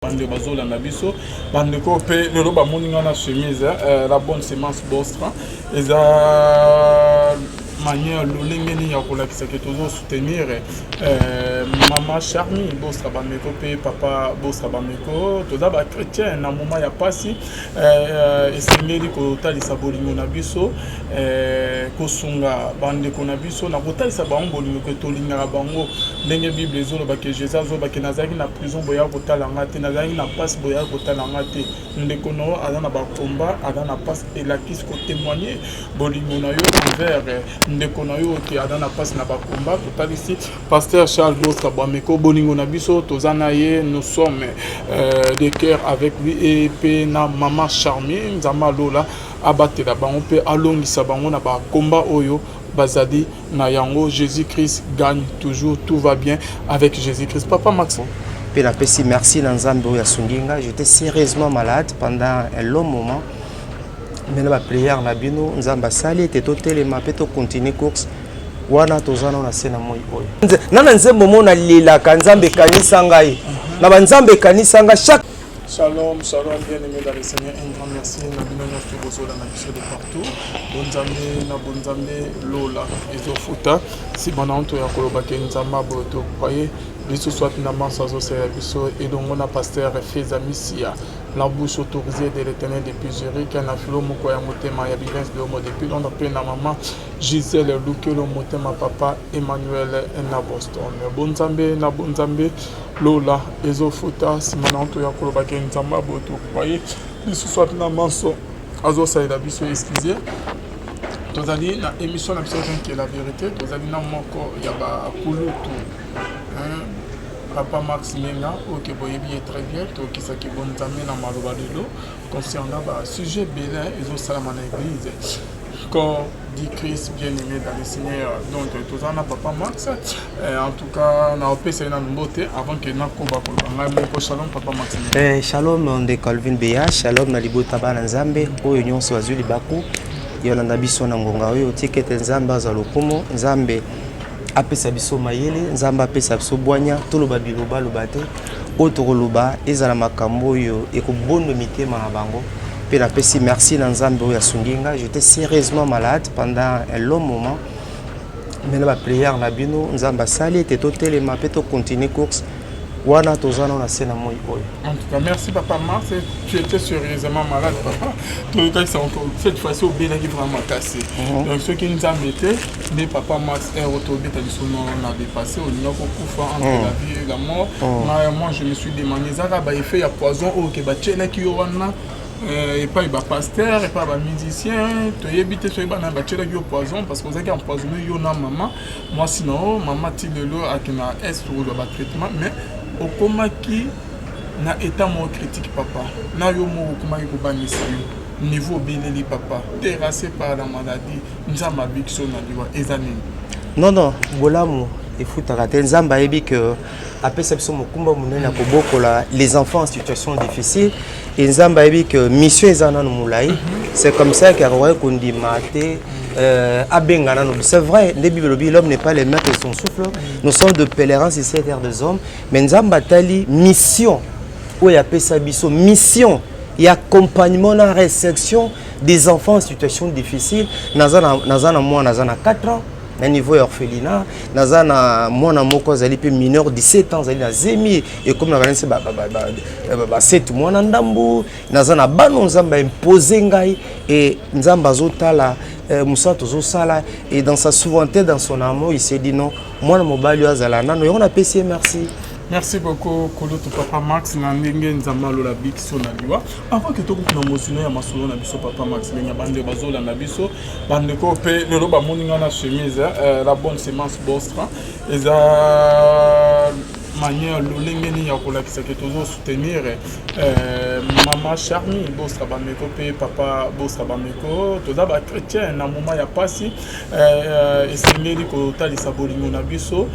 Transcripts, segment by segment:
Bandeko bazolanda biso, bandeko mpe lelo bamoni nga na chemise La Bonne Semence Bostra. Eza manière lolenge nini ya kolakisa ke tozosoutenir mama Charmi Bostra Bameko mpe papa Bostra Bameko. Toza bachrétien na moment ya pasi, esengeli kotalisa bolingo na biso, kosunga bandeko na biso na kotalisa bango bolingo ke tolingaka bango, ndenge Bible ezoloba ke Jésus azoloba ke nazalaki na prison, boya kotala nga te, nazalaki na pasi, boya kotala nga te. Ndeko na yo aza na bakomba, aza na pasi, elakisi kotémoigner bolingo na yo envers ndeko na yo ke aza na pasi na bakomba. Totalisi pasteur Charles Bostra Bameko bolingo na biso, toza na ye, nous sommes de cœur avec lui et mpe na mama Charmi. Nzambe alola abatela bango mpe alongisa bango na bakomba oyo bazali na yango. Jésus Christ gagne toujours, tout va bien avec Jésus Christ. Papa Max. Mpe napesi merci na Nzambe oyo asungi ngai. J'étais sérieusement malade pendant un long moment, mais na baprière na bino, Nzambe asali ete totelema mpe tocontinue course wana. Toza nano na se na moi oyo na na nzembo mo nalelaka Nzambe ekanisa ngai na banzambe ekanisa ngai chaque Shalom, shalom, bien-aimé dans le Seigneur. Un grand merci na bino nyonso bozolanda biso de partout. Bonzambe na bonzambe lola ezofuta. Nsima na nto ya koloba ke Nzambe aboyo tokwaye lisusu wapi na manso azosalela biso elongo na pasteur Feza Misia, la bouche autorisée de l'Éternel depuis Zurich, na filo moko ya motema ya Bivens de Homo depuis Londres, mpe na mama Gisèle Lukelo motema papa Emmanuel na Boston. Bonzambe na bonzambe lola ezofuta. Nsima na nto ya koloba ke Nzambe aboyo tokwaye lisusu wapi na manso azosalela biso. Excuse, tozali na émission na biso Rien la vérité. Tozali na moko ya bakulutu, papa Max Menga, oyo ke boyebi ye très bien. Tokisaki bonzambe na maloba lelo concernant basujet ebele ezosalama na église corps du Christ, bien-aimé dans le Seigneur. Donc toza na papa Max. En tout cas, na opesa ye nanu mbote avant ke nakoba koloba ngai moko. Shalom, papa Max. Shalom ndeko Alvin Beya, shalom na libota bana Nzambe oyo nyonso bazwi libaku yolanda biso na ngonga oyo. Tika ete Nzambe azwa lokumu, Nzambe apesa biso mayele, Nzambe apesa biso bwanya, toloba bilobaloba te, oyo tokoloba ezala makambo oyo ekobondo mitema na bango. Mpe napesi merci na Nzambe oyo asungi ngai. J'étais sérieusement malade pendant un long moment, mais na baprière na bino, Nzambe asali ete totelema mpe tocontinue course wana. Toza nano na se na moi oyo. En tout cas, merci papa Max. Tu étais sérieusement malade, papa. Toyokaki encore cette fois-ci obelaki vraiment makasi. Donc soki Nzambe te nde papa Max ero tobeta biso na dépassé, olinga kokufa entre la vie et la mort. Moi, je me suis demandé, ezaka baeffet ya poison oyo ke batielaki yo wana epai bapasteur, epai bamusicien, toyebi te soki bana batielaki yo poison, parce que ozalaki empoisonné, yo na mama mwasi na yo. Mama ti lelo akenda est kozwa batraitement, mais okomaki na état moko critique, papa. Na yo moko okomaki kobangisa yo niveau obeleli papa, terrassé par la maladie. Nzambe abiki so na liwa, eza nini? Non, bolamu efutaka te. Nzambe ayebi ke apesa biso mokumba monene ya kobokola les enfants en situation difficile et Nzambe ayebi ke mission eza nano molai. C'est comme ça ke akoki kondima te abenga nano. C'est vrai nde Bible elobi: l'homme n'est pas le maître de son souffle, nous sommes de pèlerins sur cette terre des hommes. Mais Nzambe atali mission oyo apesa biso, mission ya accompagnement na réinsertion des enfants en situation difficile. Naza na mwana aza na 4 ans na niveau ya orphelinat, naza na mwana moko azali mpe mineur, 17 ans, azali na zemi ekomi na kanisi ba 7 mwana ndambu. Naza na bano Nzambe aimpose ngai e Nzambe azotala mosala tozosala et dans sa souveraineté, dans son amour, il s'est dit non, mwana mobali oyo azala nano yango. Napesi ye merci. Merci beaucoup kulutu papa Max na ndenge Nzambe alola biso na liwa. Avant ke tokuta na mosino ya masolo na biso, papa Max Ndenge bandeko bazolanda biso, bandeko mpe lelo bamoni nga na chemise La Bonne Semence Bostra. Eza manière lolenge nini ya kolakisa ke tozosoutenir mama Charmi Bostra Bameko mpe papa Bostra Bameko. Toza bachrétien na moment ya pasi, esengeli kotalisa bolingo na biso,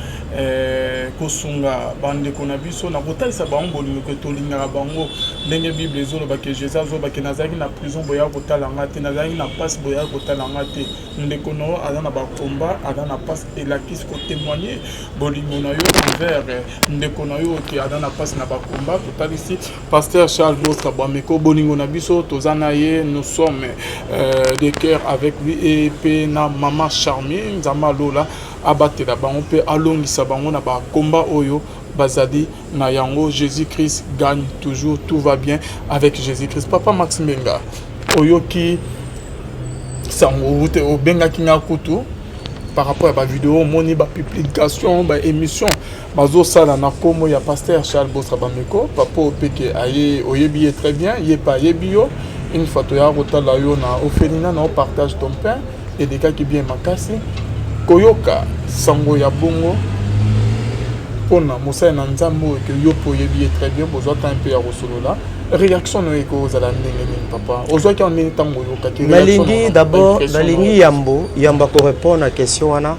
kosunga bandeko na biso na kotalisa bango bolingo ke tolingaka bango, ndenge Bible ezoloba ke Jésus azoloba ke nazalaki na prison, boya kotala nga te, nazalaki na pasi, boya kotala nga te. Ndeko na yo aza na bakomba, aza na pasi, elakisi kotémoigner bolingo na yo envers Ndeko na yo oke aza na mpasi na bakomba. Totalisi pasteur Charles Bostra Bameko bolingo na biso, toza na ye, nous sommes de cœur avec lui et mpe na mama Charmi. Nzambe alola abatela bango mpe alongisa bango na bakomba oyo bazali na yango. Jésus Christ gagne toujours, tout va bien avec Jésus Christ. Papa Max Mbenga, oyoki sango te, obengaki nga kutu par rapport ya bavideo, omoni bapublication, baémission bazosala na nkombo ya pasteur Charles Bostra Bameko. Papa opeke aye, oyebi ye très bien, ye mpe ayebi yo. Une fois toyaka kotala yo na orphelinat na Partage ton pain, elekaki bien makasi. Koyoka sango ya bongo mpona mosali na Nzambe oyo ke yo mpe oyebi ye très bien, bozwa temps mpe ya kosolola, réaction na yo ekozala ndenge nini? Papa, ozwaki yango ndenge ntango oyokaki? Nalingi d'abord, nalingi yambo yambo korépondre na question wana,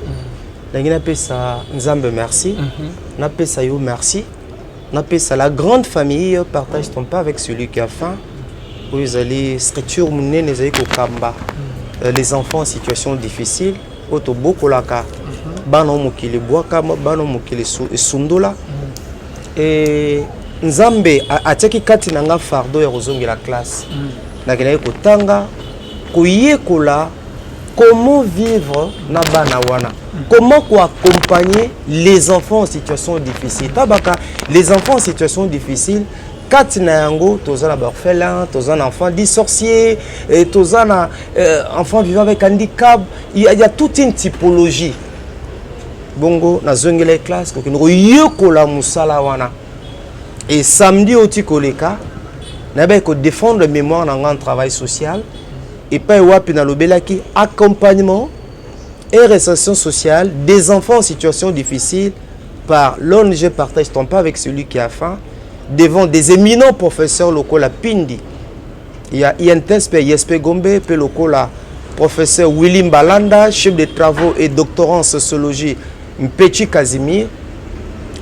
nalingi napesa Nzambe merci, napesa yo merci, napesa la grande famille Partage ton pain avec celui qui a faim, oyo ezali structure monene ezali kokamba les enfants en situation difficile, oyo tobokolaka bana oyo mokili ebwaka, bana oyo mokili esundola. E Nzambe atiaki kati na nga fardeau ya kozongela classe. Nakendaki kotanga, koyekola comment vivre na bana wana, comment koaccompagner les enfants en situation difficile. Tabaka les enfants en situation difficile, kati na yango toza na baorphelin, toza na enfant dit sorcier, toza na enfant vivant avec handicap. Il y a toute une typologie. Bongo nazongela classe kokende koyekola mosala wana. Et samedi oti koleka, nayebaki kodéfendre mémoire na nga en travail social epai wapi nalobelaki accompagnement et réinsertion sociale des enfants en situation difficile par l'ONG Partage ton pain avec celui qui a faim, devant des éminents professeurs lokola Pindi ya INTS mpe ISP Gombe, mpe lokola professeur Willy Mbalanda, chef de travaux et doctorant en sociologie Mpechi Casimir.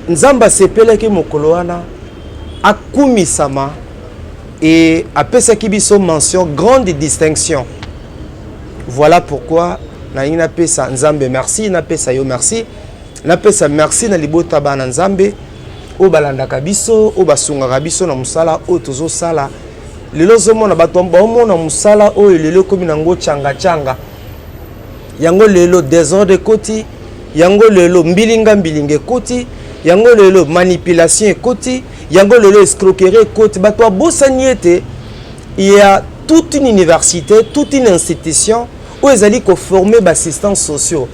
Nzambe asepelaki mokolo wana, akumisama, e apesaki biso mention grande distinction. Voilà pourquoi nalingi napesa Nzambe merci, napesa yo merci, napesa merci na libota bana Nzambe oyo balandaka biso, oyo basungaka biso na mosala oyo tozosala lelo. Ozomona bato baomona mosala oyo lelo ekomi nango tianga-tianga, yango lelo désordre ekoti, yango lelo mbilinga mbilinga ekoti, yango lelo manipulation ekoti, yango lelo escroquerie ekoti. Bato babosani ete il y a toute une université, toute une institution oyo ezali koformer baassistants sociaux,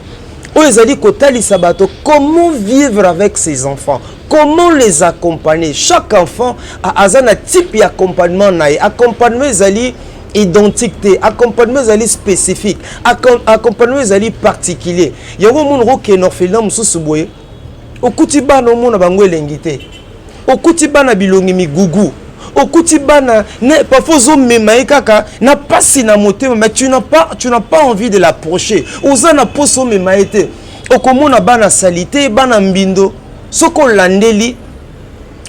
oyo ezali kotalisa bato comment vivre avec ses enfants, comment les accompagner. Chaque enfant aza na type ya accompagnement na ye. Accompagnement ezali identique te, accompagnement ezali spécifique, accompagnement ezali particulier. Yango omona okokende orphelinat mosusu boye, okuti bana, omona bango elengi te, okuti bana bilongi migugu, okuti bana ne, parfois ozomema ye kaka na pasi na motema, mais tu n'as pas envie de l'approcher, oza na posa omema ye te. Okomona bana saleté, bana mbindo. Soki olandeli,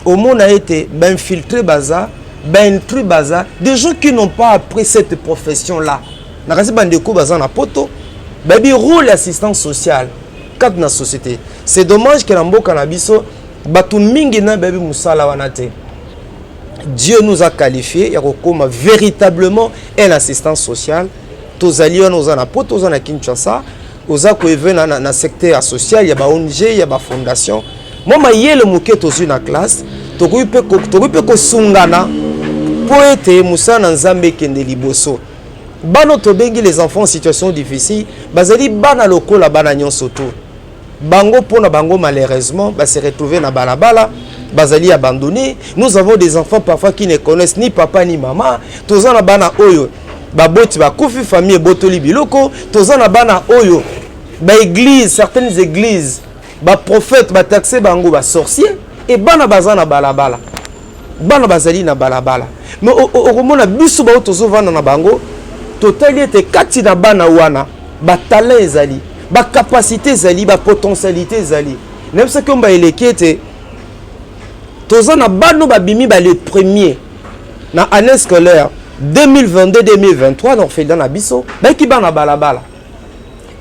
omona ete bainfiltré baza, baintrus baza, des gens qui n'ont pas appris cette profession là na kasi bandeko baza na poto, bayebi rôle ya assistance sociale kati na société. C'est dommage ke na mboka na biso, bato mingi na bayebi mosala wana te. Dieu nous a qualifié ya kokóma véritablement un assistant social. Tozali wana, oza na poto, oza na Kinshasa, oza koœuvrer na secteur ya social, ya ba ONG, ya bafondation. Mwa mayele moke tozwi na classe, tokoki mpe kosungana mpo ete mosala na Nzambe ekende liboso. Bana tobengi les enfants en situation difficile bazali bana lokola bana nyonso to bango. Mpona bango, malheureusement, base retrouver na balabala, bazali abandonné. Nous avons des enfants parfois qui ne connaissent ni papa ni mama. Toza na bana oyo baboti bakufi, famille ebotoli biloko. Toza na bana oyo baéglise, certaines églises, baprophète bataxe bango basorcier. E bana baza na balabala, bana bazali na balabala. Mais okomona biso bao tozovanda na bango, totali ete kati na bana wana batalent ezali, bacapacité ezali, bapotentialité ezali. Nayebisaki omba eleki ete toza na bano babimi bale premier na année scolaire 2022-2023 na orphelinat na biso, bayaki bana balabala.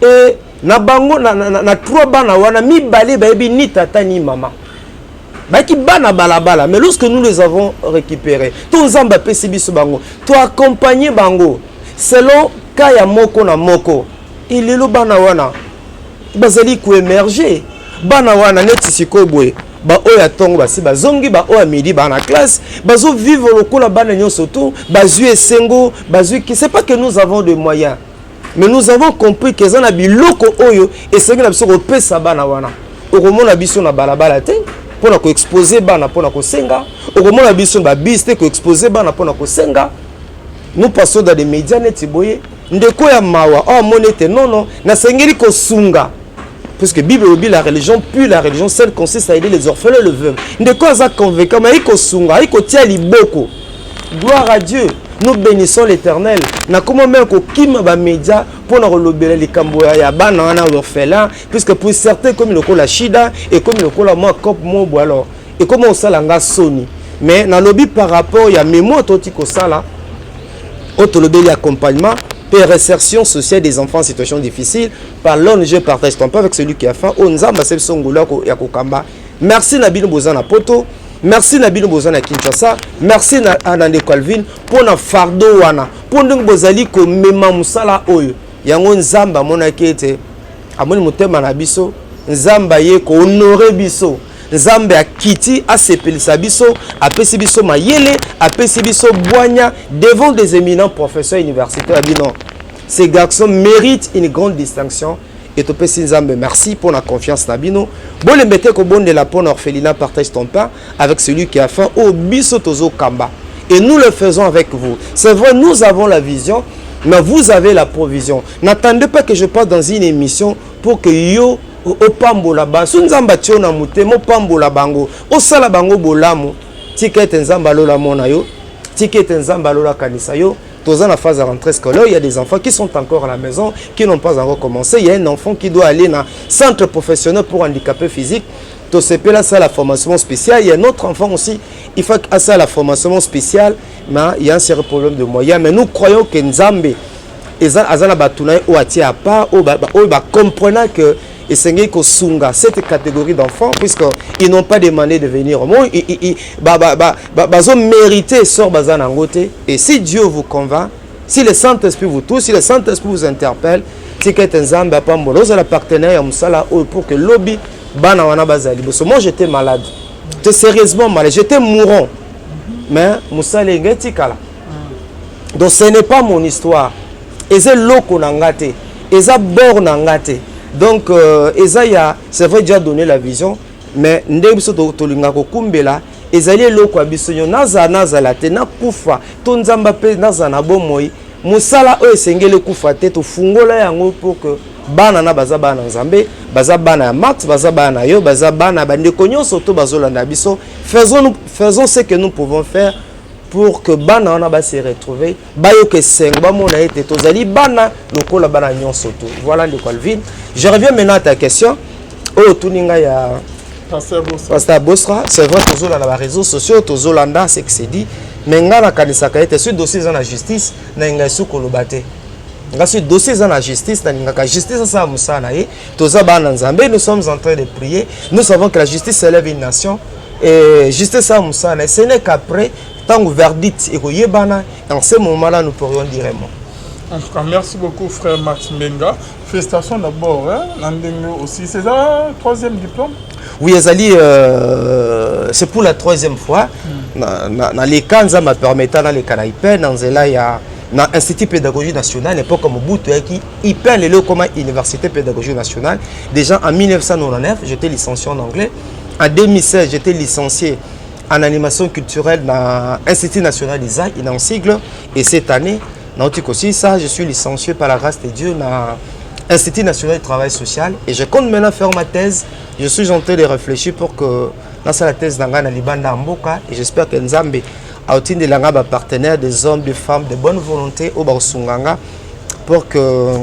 E na bango na trois bana wana, mibale bayebi ni tata ni mama. Bayaki bana balabala, mais lorsque nous les avons récupérés, to Nzambe apesi biso bango, toaccompagne bango selon cas ya moko na moko. Elelo bana wana bazali koémerger. Bana wana neti sikoyo boye, baoyo ya ntongo basi bazongi, baoyo ya midi baa na classe, bazovivre lokola bana nyonso. Tu bazwi esengo, bazwi. C'est pas que nous avons de moyens, mais nous avons compris que eza na biloko oyo esengi na biso kopesa bana wana. Okomona biso na balabala te mpona koexposer bana mpona kosenga, okomona biso na babus te koexposer bana mpona kosenga. Nous passons dans des médias neti boye. Ndeko ya mawa oyo amoni ete nono nasengeli kosunga, puisque Bible elobi: la religion pure, la religion seule consiste à aider les orphelins et le veuve. Ndeko aza convaincu, mais ayi kosunga, ayi kotia liboko. Gloire à Dieu, nous bénissons l'Éternel. Nakoma meme kokima bamédia mpona kolobela likambo ya bana wana orphelin, puisque pour certains ekomi lokola shida, ekomi lokola mwa cope mo boye. Alors ekomi kosala nga soni, mais nalobi par rapport ya mémoire toti kosala oyo tolobeli, accompagnement mpe réinsertion sociale des enfants en situation difficile par l'ONG Partage ton pain avec celui qui a faim, oyo Nzambe asali biso ngolu ya kokamba. Merci na bino boza na Poto, merci na bino boza na Kinshasa, merci na ndeko Alvin mpo na fardeau wana, mpo ndenge bozali komema mosala oyo. Yango Nzambe amonaki ete amoni motema na biso, Nzambe aye kohonorer biso, Nzambe akiti asepelisa biso, apesi biso mayele, apesi biso bwanya devant des éminents professeurs universitaires. Abi non, ces garçons méritent une grande distinction. Et topesi Nzambe merci pour la confiance na bino. Bolembe te kobondela mpo na orphelinat Partage ton pain avec celui qui a faim, oyo biso tozokamba, et nous le faisons avec vous. C'est vrai, nous avons la vision, mais vous avez la provision. N'attendez pas que je passe dans une émission pour que yo opambola bango. So Nzambe atie yo na motema opambola bango, osala bango bolamu, tika ete Nzambe alola mona yo, tika ete Nzambe alola kanisa yo. Toza na phase de rentrée scolaire, il y a des enfants qui sont encore à la maison, qui n'ont pas encore commencé. Il y a un enfant qui doit aller dans centre professionnel pour handicapés physiques, tosepela asala la formation spéciale. Il y a un autre enfant aussi, il faut asala la formation spéciale, mais il y a un sérieux problème de moyens. Mais nous croyons que Nzambe eza aza na bato na ye oyo atie à part, oyo bacomprenant que esengeli kosunga cette catégorie d'enfants, puisque ils n'ont pas demandé de venir au monde, bazomériter sort baza nango te. Et si Dieu vous convainc, si le Saint-Esprit vous touche, si le Saint-Esprit vous interpelle, tika ete Nzambe apambola, ozala partenaire ya mosala oyo pour que lobi bana wana bazala liboso. Moi, j'étais malade, j'étais sérieusement malade, j'étais mourant, mais mosala enge etikala. Donc ce n'est pas mon histoire, eza eloko na nga te, eza bord na nga te. Donc eza ya, c'est vrai, Dieu a donné la vision, mais ndenge biso tolingaka kokumbela, ezali eloko ya biso nyonso. Nazala, nazala te, nakufa to Nzambe mpe nazala na bomoi, mosala oyo esengeli ekufa te. Tofungola yango pour que bana na baza bana Nzambe, baza bana ya Max, baza bana na yo, baza bana ya bandeko nyonso to bazolanda biso. Faisons ce que nous pouvons faire pour que bana wana base retrouver, bayoka esengo, bamona ete tozali bana lokola bana nyonso to. Voilà, ndeko Alvin, je reviens maintenant à ta question oyo otuni ngai ya Pasteur Bostra. C'est vrai, tozolanda baréseaux sociaux, tozolanda ce qui se dit, mais ngai nakanisaka ete soki dossier eza na justice, nalinga esu koloba te. Nga soki dossier eza na justice, nalingaka justice asala mosala na ye. Toza bana Nzambe, nous sommes en train de prier, nous savons que la justice élève une nation et justice asala mosala na ye. Ce n'est qu'après, ntango verdict ekoyebana, dans ce moment là nous pourrions dire un mot. En tout cas, merci beaucoup, frère Max Mbenga. Félicitations d'abord, hein, na ndenge aussi. C'est ça, troisième diplôme? Oui, ezali, c'est pour la troisième fois. Na leka, Nzambe apermettre naleka na IPN, na nzela ya na Institut pédagogique national. Époque Mobutu eyaki IPN, lelo ekoma Université pédagogique nationale. Déjà en 1999, j'étais licencié en anglais. En 2016, j'étais licencié en animation culturelle dans Institut national des arts, en sigle. Et cette année, nauti kosilisa, je suis licencié par la grâce de Dieu dans Institut national du travail social et je compte maintenant faire ma thèse. Je suis en train de réfléchir pour que nasala thèse na ngai na libanda ya mboka et j'espère que Nzambe aotindela ngai bapartenaire, des hommes, des femmes de bonne volonté oyo bakosunga nga pour que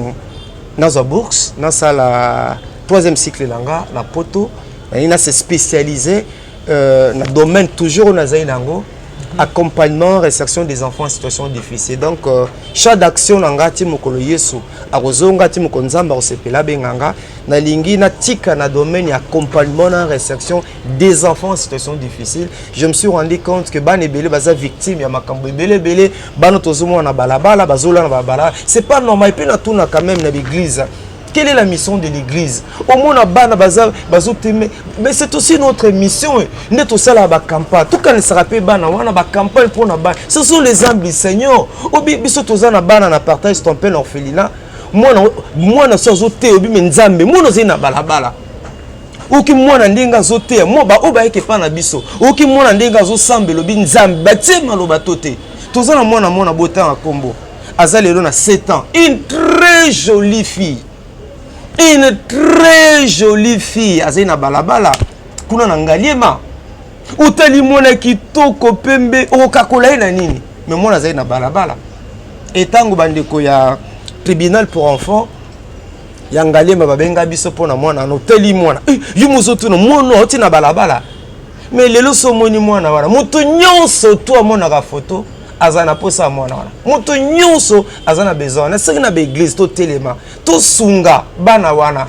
nazwa bourse, nasala troisième cycle na nga na Poto. Nalingi nase spécialiser na domaine toujours oyo nazali nango. Accompagnement, réinsertion des enfants en situation difficile. Donc champ d'action na nga ti mokolo Yesu akozonga, ti mokolo Nzambe akosepela abenga nga, nalingi natika na domaine ya accompagnement na réinsertion des enfants en situation difficile. Je me suis rendu compte que bana ebele baza victime ya makambo ebele ebele. Bana tozomona na balabala, bazola na balabala, c'est pas normal. Et puis natuna quand même na l'église: quelle est la mission de l'église? Omona bana baza bazoteme, mais c'est aussi notre mission nde tosala bacampagne, tokanisaka mpe bana wana, bacampagne mpona bana. Ce sont les âmes du Seigneur. Obi biso toza na bana na Partage ton pain, orphelinat. Mwana, mwana so azoteya, obi me Nzambe, mwana ozali na balabala. Oki mwana ndenge azoteya, mwa baoyo bayeke epa na biso, oki mwana ndenge azosambela, obi Nzambe, batie maloba to te. Toza na mwana, mwana botanga nkombo, aza lelo na 7 ans, une très jolie fille, une très jolie fille, azali na balabala kuna na Ngaliema. Otali mwana kitoko, pembe, okokakola ye na nini? Mais mwana azali na balabala. Etango bandeko ya tribunal pour enfants ya Ngaliema babenga biso mpo na mwana wana, oteli mwana, eh, yo mozotuna mwana auti na balabala. Mais lelo so omoni mwana wana, moto nyonso to amonaka foto aza na posa ya mwana wana, moto nyonso aza na besoin wana. Soki na baéglise totelema, tosunga bana wana,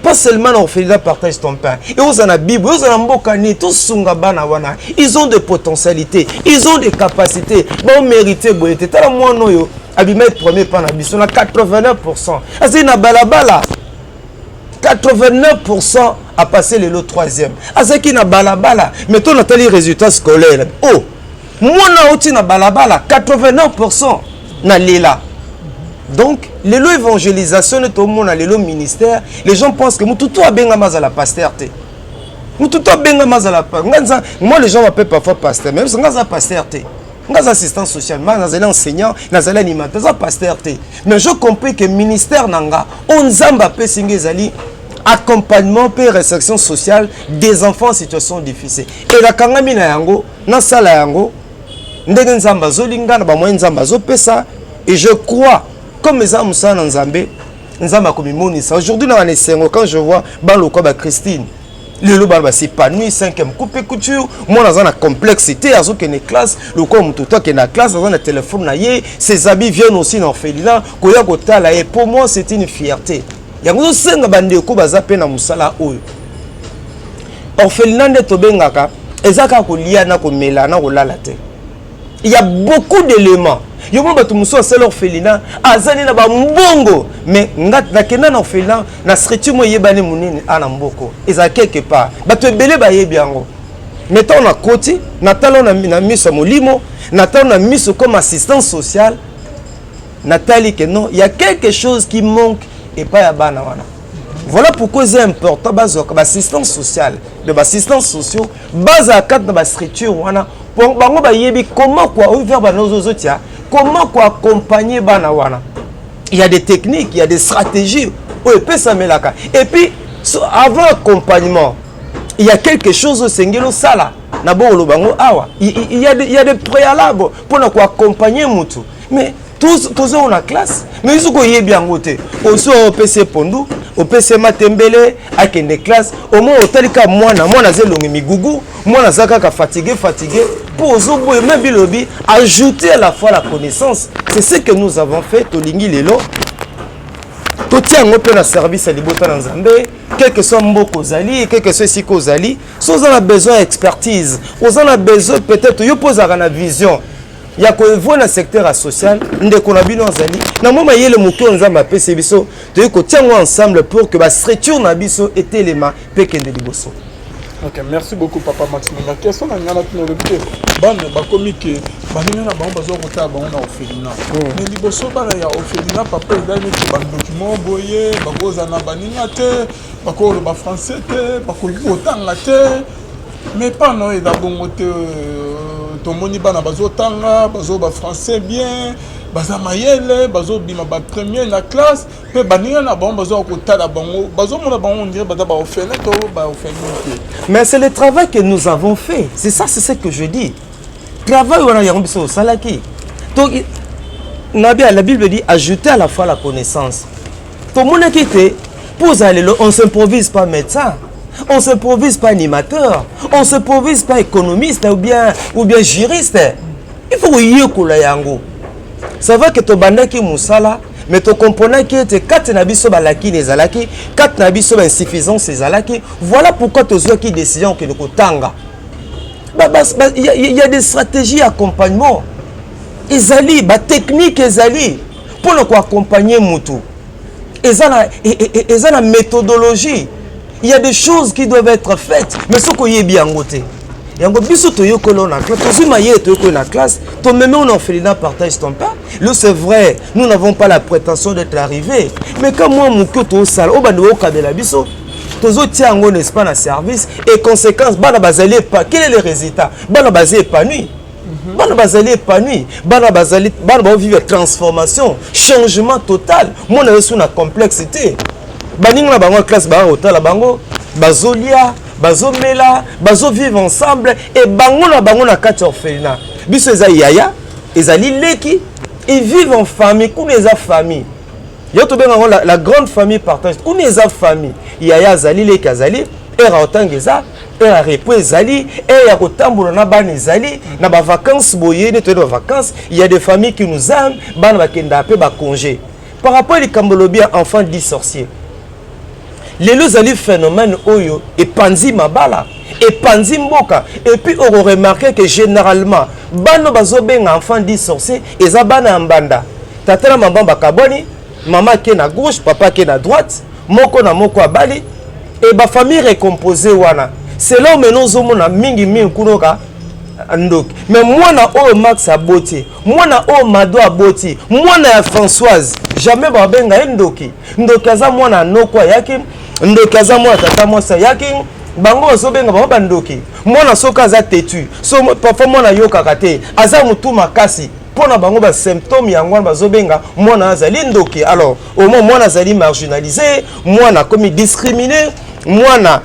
pas seulement na orphelinat Partage ton pain, eoza na Bible, eoza na mboka nini, tosunga bana wana. Ils ont des potentialités, ils ont des capacités, baomérite boye te. Tala mwana oyo abimaki premier pa na biso na 89, azali na balabala. 89, apassé lelo troisième, azalaki na balabala. Mais to natali résultat scolaire, oh, mwana auti na balabala, 89, na lela. Donc lelo évangélisation nde tomona lelo ministère. Les gens pensent que motu to abengama azala pasteur te, motu to abengama azala nga nza. Moi, les gens m'appellent parfois pasteur, mais nga aza pasteur te. Nga aza assistant social, ma nazali enseignant, nazali animateur, aza pasteur te. Mais je comprends que ministère na nga oyo Nzambe apesi nga ezali accompagnement mpe réinsertion sociale des enfants en situation difficile. Elakangami na yango, nasala yango ndenge Nzambe azolinga, na bamoyen Nzambe azopesa. Et je crois, comme eza mosala na Nzambe, Nzambe akomimonisa. Aujourd'hui na wana esengo quand je vois balokwa bachristine, lelo bana bas'épanouir, cinquième coupe couture, mwana aza na complexe te, azokende classe lokola moto to akende na classe, aza na telefone na ye, ses amis viennent aussi na orphelinat koya kotala ye. Pour moi, c'est une fierté. Yango ozosenga bandeko baza mpe na mosala oyo. Orphelinat nde tobengaka, eza kaka kolia na komela na kolala te. Il y a beaucoup d'éléments. Yo mo bato mosusu asala orphelinat, azali na bambongo. Mais nga nakenda na orphelinat na structure mo eyebani monene a na mboko, ezala quelque part, bato ebele bayebi yango. Mais ntango nakoti, natala na miso ya molimo, natala na miso comme assistance sociale, natali ke non, il y a quelque chose qui manque epai ya bana wana. Voilà pourquoi eza important bazwaka baassistance sociale, de baassistance sociaux bazala kati na bastructure wana, po bango bayebi comment quoi oyo vers bana ozotia, comment koaccompagner bana wana. Il y a des techniques, il y a des stratégies oyo epesamelaka. Et puis so, avant accompagnement, il y a quelque chose osengeli osala na bokoloba yango awa. Il y a des préalables mpona koaccompagner mutu. Mais toza na classe, mais soki oyebi yango te, oso opesi ye pondu, opesi ye matembele, akende classe, omoi otali kaka mwana, mwana aza elongi migugu, mwana aza kaka fatigué, fatigué, mpo ozoboya. Même bilobi ajouter à la fois la connaissance, c'est ce que nous avons fait. Tolingi lelo totia yango mpe na service ya libota na Nzambe. Quel que soit mboka ozali, quel que soit esika ozali, so oza na besoin ya expertise, oza na besoin peut-être yo mpo ozalaka na vision ya koévoluer na secteur ya social, ndeko na bino azali na mwa mayele moke oyo Nzambe apesi biso, toyei kotia yango ensemble pour que bastructure na biso etelema mpe ekende liboso. Ok, merci beaucoup, papa Maxime. Question na ngai natuna: olobi te bana bakomi ke baninga na bango bazwa kotala bango na orphelinat. Mais liboso bana ya orphelinat, papa, eza neti bandoki moko boye, bakozala na baninga te, bakoloba français te, bakoki kotanga te. Mais pana oyo eza bongo te. Tomoni bana bazotanga, bazoba français bien, baza mayele, bazobima bapremier na classe, mpe baninga na bango bazwa kotala bango, bazomona bango, on dirait baza baorphelin to baorphelin te. Mais c'est le travail que nous avons fait, c'est ça, c'est ce que je dis. Travail wana yango biso osalaki. Donc nabi, la Bible dit: ajouter à la foi la connaissance. Tomonaki te mpo ozala lelo, on s'improvise pas médecin, on s'improvise pas animateur, on s'improvise pas économiste ou bien juriste. Il faut koyekola yango. Ça va que tobandaki mosala, mais tokomprenaki ete kati na biso balakini ezalaki, kati na biso bainsuffisance ezalaki. Voilà pourquoi tozwaki décision okende kotanga. Il y a des stratégies accompagnement, ezali batechnique, ezali mpona koaccompagne mutu, eza na méthodologie. Il y a des choses qui doivent être faites, mais soki oyebi yango te, yango biso toyokoli na classe, tozwi mayele, toyokoli na classe, tomemi na orphelinat Partage ton pain. Là, c'est vrai, nous n'avons pas la prétention d'être arrivé, mais quand moi moke tosala oyo bandi okabela biso, tozotia yango, n'est-ce pas, na service et conséquence, bana bazali epa. Quel est le résultat? Bana bazali épanoui, bana bazali épanoui, bana bazali, bana baovivre transformation, changement total. Mwana yo so na complexe te, baninga na bango ya classe baya kotala bango, bazolia, bazomela, bazovivre ensemble. E bango na bango na kati ya orphelinat, biso eza yaya, ezali leki, ils vivent en famille. Kuna eza famille, yo tobenga yango la grande famille Partage. Kuna eza famille, yaya azali, leki azali, heure ya kotanga eza, heure ya repos ezali, heure ya kotambola na bana ezali. Na bavacance boye nde toyei na bavacance, il y a des familles qui nous aiment, bana bakendaka mpe bacongé. Par rapport likambo lobi ya enfant dit sorcier, lelo ezali phénomène oyo epanzi mabala, epanzi mboka. Et puis okoremarquer que généralement bana bazobenga enfant dit sorcier eza bana ya mbanda. Tata na mama bakabwani, mama ake na gauche, papa ake na droite, moko na moko abali e bafamille recomposé wana. Selon meno ozomona mingimingi kuna oka ndoki. Mais mwana oyo Max aboti, mwana oyo Mado aboti, mwana ya Françoise, jamais babenga ye ndoki. Ndoki aza mwana ya noko ayaki, ndoki aza mwana tata mwasi ayaki. Bango bazobenga bango bandoki. Mwana soki aza têtu, so parfois mwana ayokaka te, aza motu makasi, mpo na bango basymptôme yango wana bazobenga mwana azali ndoki. Alors au moins mwana azali marginalisé, mwana akomi discriminé, mwana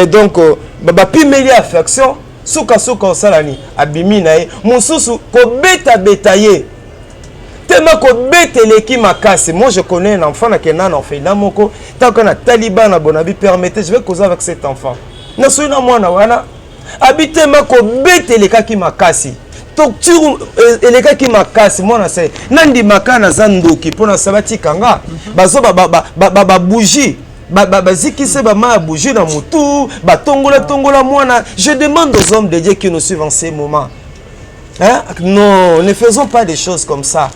donc bapimeli affection. Sukasuka osala nini? Abimi na ye mosusu kobetabeta ye tema, kobeta eleki makasi. Moi, je connais un enfant, nakenda na orphelinat moko, ntango natali bana bona bi, permettez, je vais causer avec cet enfant. Nasoki na mwana wana abi tema, kobeta elekaki makasi, torture elekaki makasi. Mwana se nandimaka naza ndoki mpo na sa batikanga, bazo babougie, bazikise bama ya bougie na motu, batongola tongola mwana. Je demande aux hommes de Dieu qui nous suivent en ces moments, hein? Non, ne faisons pas des choses comme ça.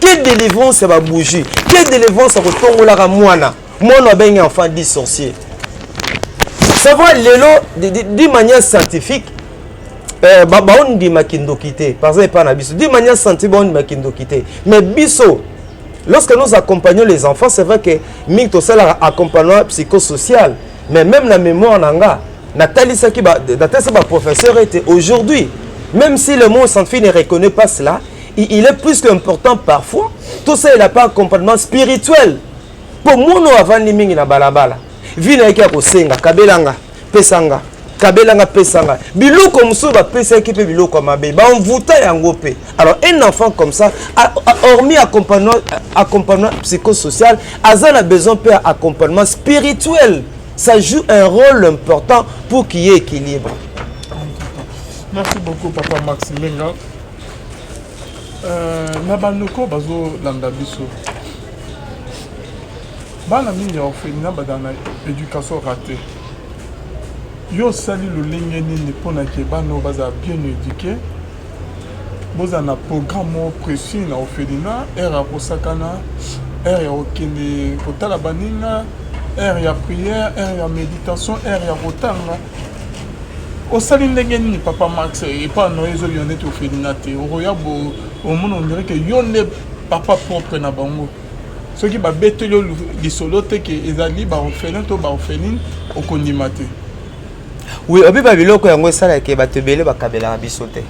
Quelle délivrance ya babougie? Quelle délivrance ya kotongolaka mwana? Mwana abengi enfant dit sorcier. C'est vrai, lelo d'une manière scientifique, baondimaki ndoki te. Par exemple epai na biso, d'une manière scientifique, baondimaki ndoki te. Mais biso, lorsque nous accompagnons les enfants, c'est vrai que mingi tosalaka accompagnement psychosocial, mais même na mémoire na nga, natalisaki, natalisa baprofesseur ete aujourd'hui, même si le monde scientifique ne reconnaît pas cela, il est plus qu'important parfois tosalela pas accompagnement spirituel, mpo mwana oyo avandi mingi na balabala, vi na yeki ya kosenga, kabelanga, pesanga, kabelanga, pesanga, biloko mosusu bapesaki mpe biloko ya mabe, bamvuta yango mpe. Alors un enfant comme ça, hormis accompagnement psychosocial, aza na besoin mpe ya accompagnement spirituel. Ça joue un rôle important pour qu'il y ait équilibre. Merci beaucoup, papa Max Mbenga. Na bandeko bazolanda biso, bana mingi ya orphelinat bazala na éducation raté. Yo osali lolenge nini mpona ke bana oyo bazala bien éduqué? Bozala na programme moko précis na orphelinat, heure ya kosakana, heure ya kokende kotala baninga, heure ya prière, heure ya méditation, heure ya kotanga. Osali ndenge nini, papa Max? Epa na yo ezobima neti orphelinat te. Okoya bo omona, on dirait ke yo nde papa propre na bango. Soki babeteli yo lisolo te ke ezali baorphelin to baorpheline, okondima te. Oui, obi babiloko yango esalaka bato ebele bakabelaka biso te.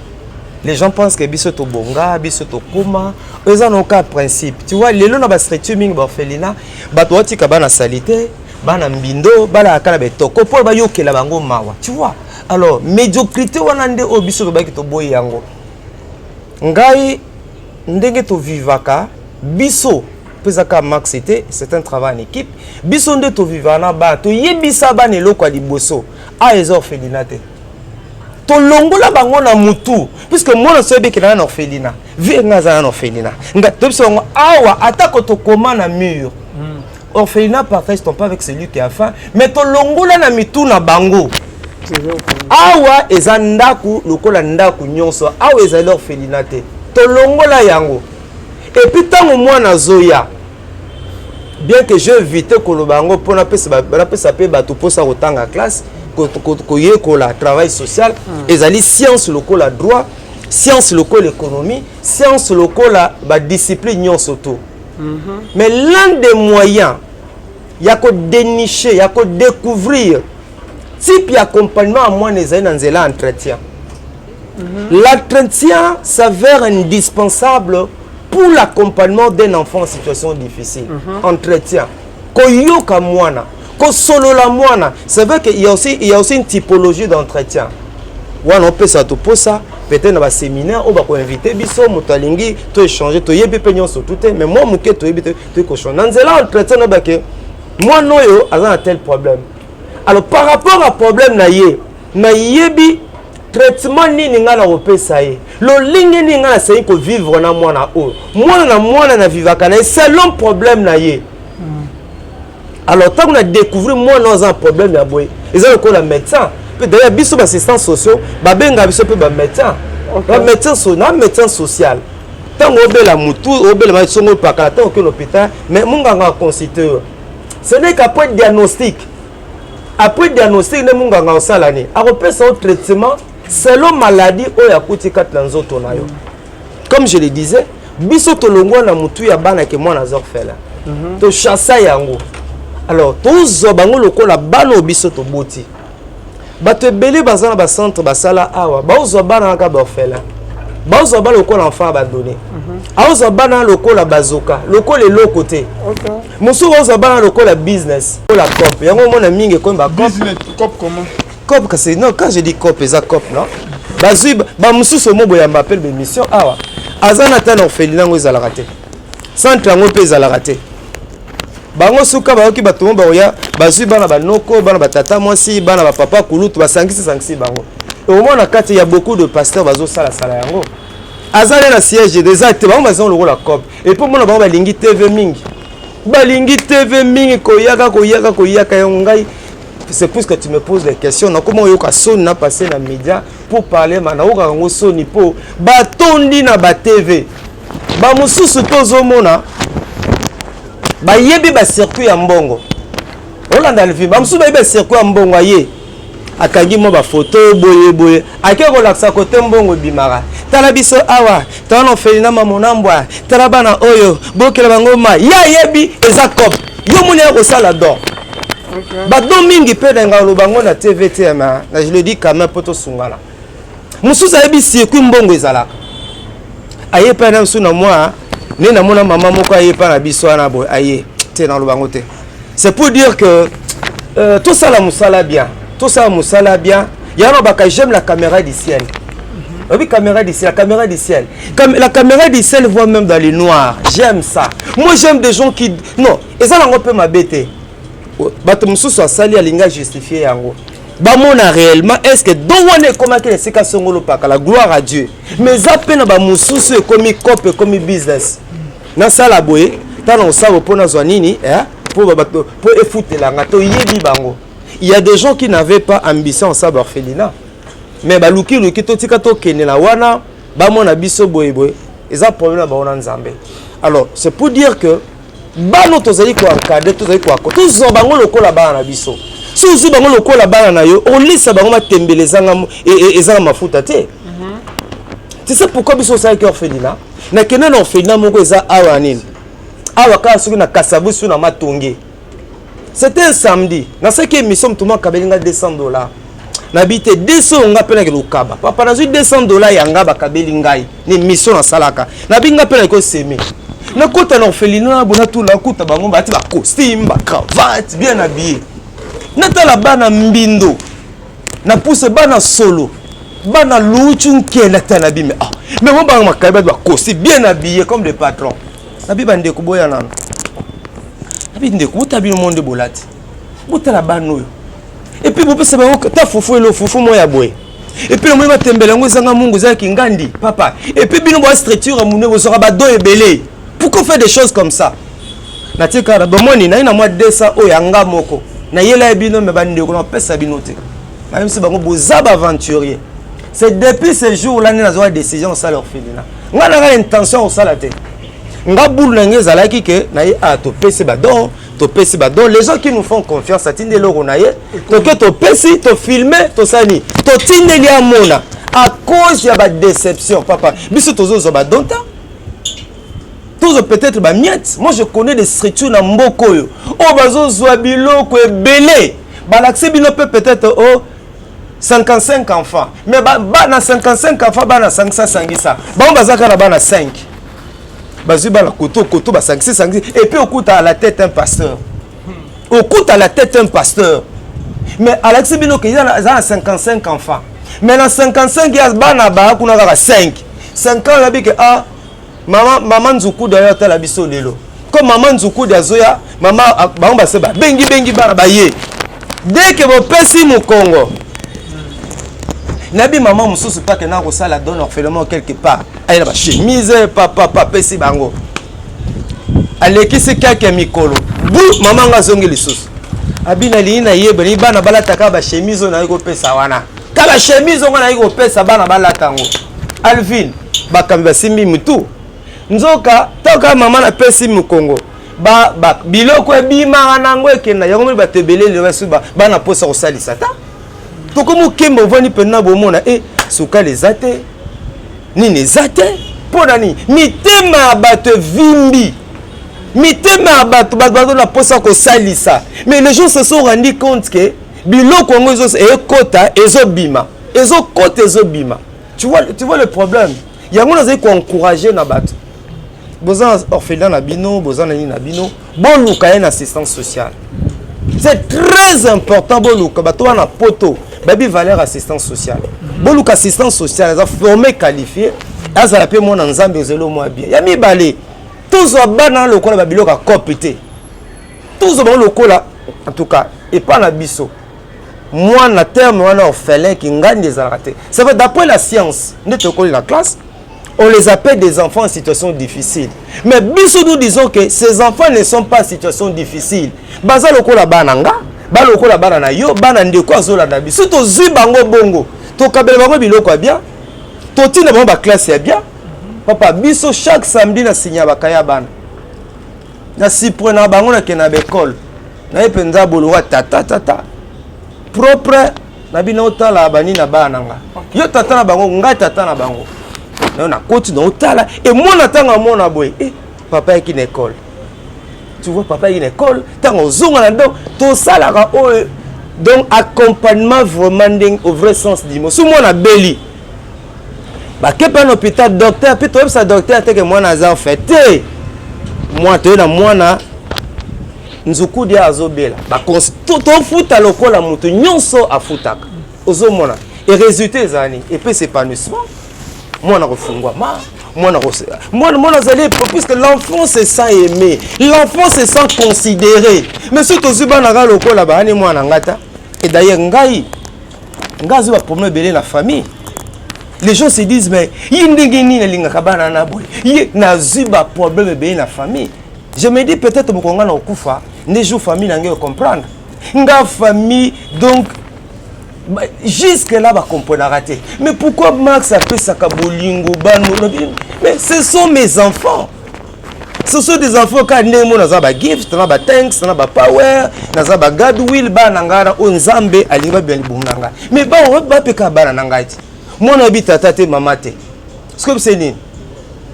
Les gens pensent que biso tobonga, biso tokóma. Oyo eza na oka principe. Tu vois, lelo na bastructure mingi, baorphelinat, bato batika bana sali te, bana mbindo, balaka na betoko mpo bayokela bango mawa, tu vois. Alors médiocrité wana nde oyo biso tobaki toboyi yango. Ngai ndenge tovivaka biso mpo eza kaka Max te, c'est un travail en équipe. Biso nde tovivaka na bana, toyebisa bana eloko ya liboso: a eza orphelinat te. Tolongola bango na mutu, puisque mwana so oyebiki na orphelinat, vie nga aza na orphelinat, nga toyebisa bango awa, atako tokoma na mur "Orphelinat, partage ton pain avec celui qui a faim", mais tolongola na mitu na bango. Awa eza ndako lokola ndako nyonso, awa ezali orphelinat te, tolongola yango. Et puis ntango mwana azoya, bien que je évite koloba yango mpo napesa mpe bato mposa kotanga classe, koyekola travail social. Ezali science lokola droit, science lokola économie, science lokola badiscipline nyonso to. Mais l'un des moyens ya kodénicher, ya kodécouvrir type ya accompagnement ya mwana ezali na nzela ya entretien. L'entretien s'avère indispensable pour l'accompagnement d'un enfant en situation difficile. Entretien, koyoka mwana, kosolola mwana. C'est vrai qu'il y a aussi, il y a aussi une typologie d'entretien wana. Opesa toposa peut-être na baséminaire oyo bakoinvite biso, moto alingi toéchange. Toyebi mpe nyonso tu te, mais mwa moke toyebi, toyei kochange na nzela entretien. Nayebake mwana oyo aza na tel problème, alors par rapport à problème na ye, nayebi traitement nini ngai na kopesa ye, lolingi nini ngai nasengi kovivre na mwana oyo. Mwana na mwana navivaka na ye selon problème na ye. Alors ntango na découvrir mwana oyo aza na problème ya boye, eza lokola médecin mpe. D'ailleurs biso baassistants sociaux babengaka biso mpe bamédecin, bamédecin na médecin social. Ntango obela mutu, obela songo, opakala, ntango okende hôpital, mais monganga aconsulte yo. Ce n'est qu'après diagnostic, après diagnostic nde monganga osala nini? Akopesa yo traitement selon maladie oyo akuti kati na nzoto na yo. Comme je le disais, biso tolongwa na mutu ya bana ke mwana aza orphelin, tochassa yango. Alors tozwa bango lokola bana oyo biso toboti. Bato ebele baza na bacentre, basala awa, baozwa bana kaka baorphelin, baozwa bana lokola enfant abandonné, aozwa bana lokola bazoka, lokola eloko te. Mosusu baozwa bana lokola business, lokola coop. Yango omona mingi ekomi bacoop. Coop comment? Coop kasi non, quand je dis coop, eza coop non. Bazwi bamosusu omo boyamba appel bémission awa, aza na ta na orphelinat yango ezalaka te, centre yango mpe ezalaka te. Bango suka bayoki bato mo bakoya, bazwi bana banoko, bana batata mwasi, bana bapapa kulutu, basangisi sangisi bango. Omona kati ya beaucoup de pasteur bazosalasala yango, aza nde na siège eza te. Bango baza lokola coop. Et puis omona bango balingi TV mingi, balingi TV mingi, koyaka koyaka koyaka yango. Ngai, c'est plus que tu me poses des questions, nakoma oyoka soni na passer na média pour parler. Ma nayokaka yango soni mpo batondi na batv. Bamosusu tozomona bayebi bacircuit ya mbongo, olanda levi. Bamosusu bayebi bacircuit ya mbongo, aye akangi mwa bafoto boye boye, ake kolakisa kote mbongo ebimaka. Tala biso awa, tala na orphelinat Mamonambwa, tala bana oyo, bokela bango. Ma ye ayebi eza coop. Yo moni ya kosala don, badon mingi mpe na ngai oloba ngo na TV te, ma na je le dis quand même mpo tosungana. Mosusu ayebi circuit mbongo ezalaka, aye mpe na mosusu na mwa nde namona mama moko aye mpa na biso wana boye, aye te, naloba yango te. C'est pour dire que tosala mosala bien, tosala mosala bien. Yango baka j'aime la caméra du ciel. Obi caméra du ciel, la caméra du ciel. La caméra du ciel voit même dans le noir. J'aime ça. Moi, j'aime des gens qui, non, eza nango mpe mabe te. Bato mosusu asali, alingi ajustifie yango, bamona réellement est ce que don wana ekomaki na esika songolo paka. La gloire à Dieu. Mais eza mpe na bamosusu ekomi coop, ekomi business. Nasala boye, tala osala mpo nazwa nini, mpo bato mpo efutelanga. Toyebi bango. Il y a des gens qui n'avaient pas ambition osala baorphelinat, mais balukiluki, totika tokende na wana, bamona biso boye boye. Eza problème na bango na Nzambe. Alors c'est pour dire que bana tozali koencadre, tozali koako, tozwa bango lokola bana na biso. So ozwi bango lokola bana na yo, olisa bango matembele ezanga mafuta te. Tu sais pourquoi biso osalaki orphelinat? Nakende na orphelinat moko eza awa nini awa kaka, soki na Kasavu, soki na Matonge. C'était un samedi, nasalaki émission, moto moko akabeli nga 200 $. Nabi te 200 oyo nga mpe nakende kokaba. Papa, nazwi 200 $ ya nga, bakabeli ngai na émission nasalaka. Nabi nga mpe naki oseme, nakota na orphelinat na bona tula, nakuta bango bati bacostume, bacravate, bien habillé. Natala bana mbindo, napuse bana solo, bana lutu nkenda. Ta na bime, ah, mais mo banga makayi, bato bacostume, bien habillé comme des patrons. Nabi bandeko, boya nano. Nabi ndeko, botala bino mo nde bolati, botala bana oyo. Et puis bopesa bango ta fufu, elo fufu mo ya boye. Et puis namoni matembele yango ezanga mungu, ezalaki ngandi, papa. Et puis bino boa structure ya monene, bozwaka badon ebele, pourquoi faire des choses comme ça? Natie kaka bomoni naye na mwa 200 oyo yanga moko nayela ye bino, me bandeko napesa bino te. Nayebisi bango boza baaventurier. C'est depuis ce jour là nde nazwaka décision kosala orphelinat. Ngai nanga intention kosala te. Nga bulu na ngai ezalaki ke naye a topesi badon, topesi badon, les gens qui nous font confiance, atindi eloko na ye, toke topesi, tofilme, tosali, totindeli, amona. À cause ya badéception, papa, biso tozozwa badon ta, tozwa peut-être bamiettes. Moi, je connais des structures na mboka oyo oyo bazozwa biloko ebele. Balakisi bino mpe peut-être o 55 enfants, mais bana 55 enfants, bana 500, sangisa bango, baza kaka na bana 5. Bazwi bana koto koto, basangisi sangisi, et puis okuta à la tête un pasteur, okuta à la tête un pasteur, mais alakisi bino ke eza na 55 enfants, mais na 55 ya bana baa kuna kaka 5 5 ans. Oyabi ke ah, mama, mama Nzukudi ayo atala biso lelo. Comme mama Nzukudi azoya, mama bango base babengi bengi bana baye. Dès que bopesi mokongo, nayebi mama mosusu mpe akendaka kosala don orphelinat quelque part, aye na bachemise, papapa, apesi bango, alekisi kaka mikolo bu, mama ngo azongi lisusu, abi nalingi nayeba nayi bana balataka bachemise oyo nayi kopesa wana, ka bachemise ongo nayi kopesa bana balata yango. Alvin, bakambi basimbi mutu, nzoka ntango kaka mama napesi mokongo, biloko ebimaka nango ekenda yango. Moni bato ebele lelo basi bana mposa kosalisa ta, tokomi okemba, ovandi mpena bomona e sukali eza te, nini eza te. Mpo na nini? Mitema ya bato evimbi, mitema ya bato, bato bazo na mposa kosalisa, mais les gens se sont rendu compte que biloko yango ekota, ezobima, ezokota, ezobima. Tu vois le problème? Yango nazali koencourage na bato: boza na orphelinat na bino, boza na nini na bino, boluka ye na assistance sociale, c'est très important. Boluka bato wana poto bayebi valeur assistance sociale. Boluka assistance sociale aza formé, qualifié, azala mpe mwana Nzambe, ozali omwa bien. Ya mibale, tozwa bana lokola babiloko ya cope te, tozwa bango lokola, en tout cas epa na biso, mwana terme wana orphelin kingandi ezalaka te. C'est vrai, d'après la science nde tokoli na classe, on les appelle des enfants en situation difficile, mais biso nous disons que ces enfants ne sont pas en situation difficile. Baza lokola bana nga, balokola bana na yo, bana ndeko azolanda biso. Tozwi bango bongo, tokabela bango biloko ya bien, totinda bango baclasse ya bien. Papa, biso chaque samedi na sinya bakaya bana na sipre na bango, nakende na baekole naye mpenza boloka tata tata propre na bino. Otala banini na bana na nga, yo tata na bango, ngai tata na bango, nayo nakoti na otala emona. Ntango amona boye, eh, papa yaki na ekole, tu vois, papa yaki na ekole. Ntango ozonga na, donc tosalaka oyo, donc accompagnement vraiment ndenge au vrai sens du mot. So mwana beli, bakepa na hôpital, docteur mpe toyebisa docteur teke mwana aza en fait te, mwana toye na mwana nzukudi azobela, tofuta lokola moto nyonso afutaka. Ozomona e résultat ezala nini? Epesa épanouissement, mwana kofungwama, mwana azali, puisque l'enfant se sent aimé, l'enfant se sent considéré. Mais soki tozwi bana kaka lokola bayani mwana nga ta. Et d'ailleurs ngai azwi baproblème ebele na famille. Les gens se disent: mais ye ndenge nini alingaka bana na boye? Ye nazwi baproblème ebele na famille. Je me dis peut-être mokolo nga na kokufa nde jour famille na ngai comprendre nga. Famille donc jusque là bakomprenaka te: mais pourquoi Max apesaka bolingo bano? Mais ce sont mes enfants, ce sont des enfants. Kaka ndenge mo naza bagift na bathanks na bapower, naza bagodwill, bana na ngai na oyo Nzambe alingi babima libumu na ngai, mais bango bapeka bana na ngai te. Mwana oyebi tata te, mama te, sikoyo bisa nini?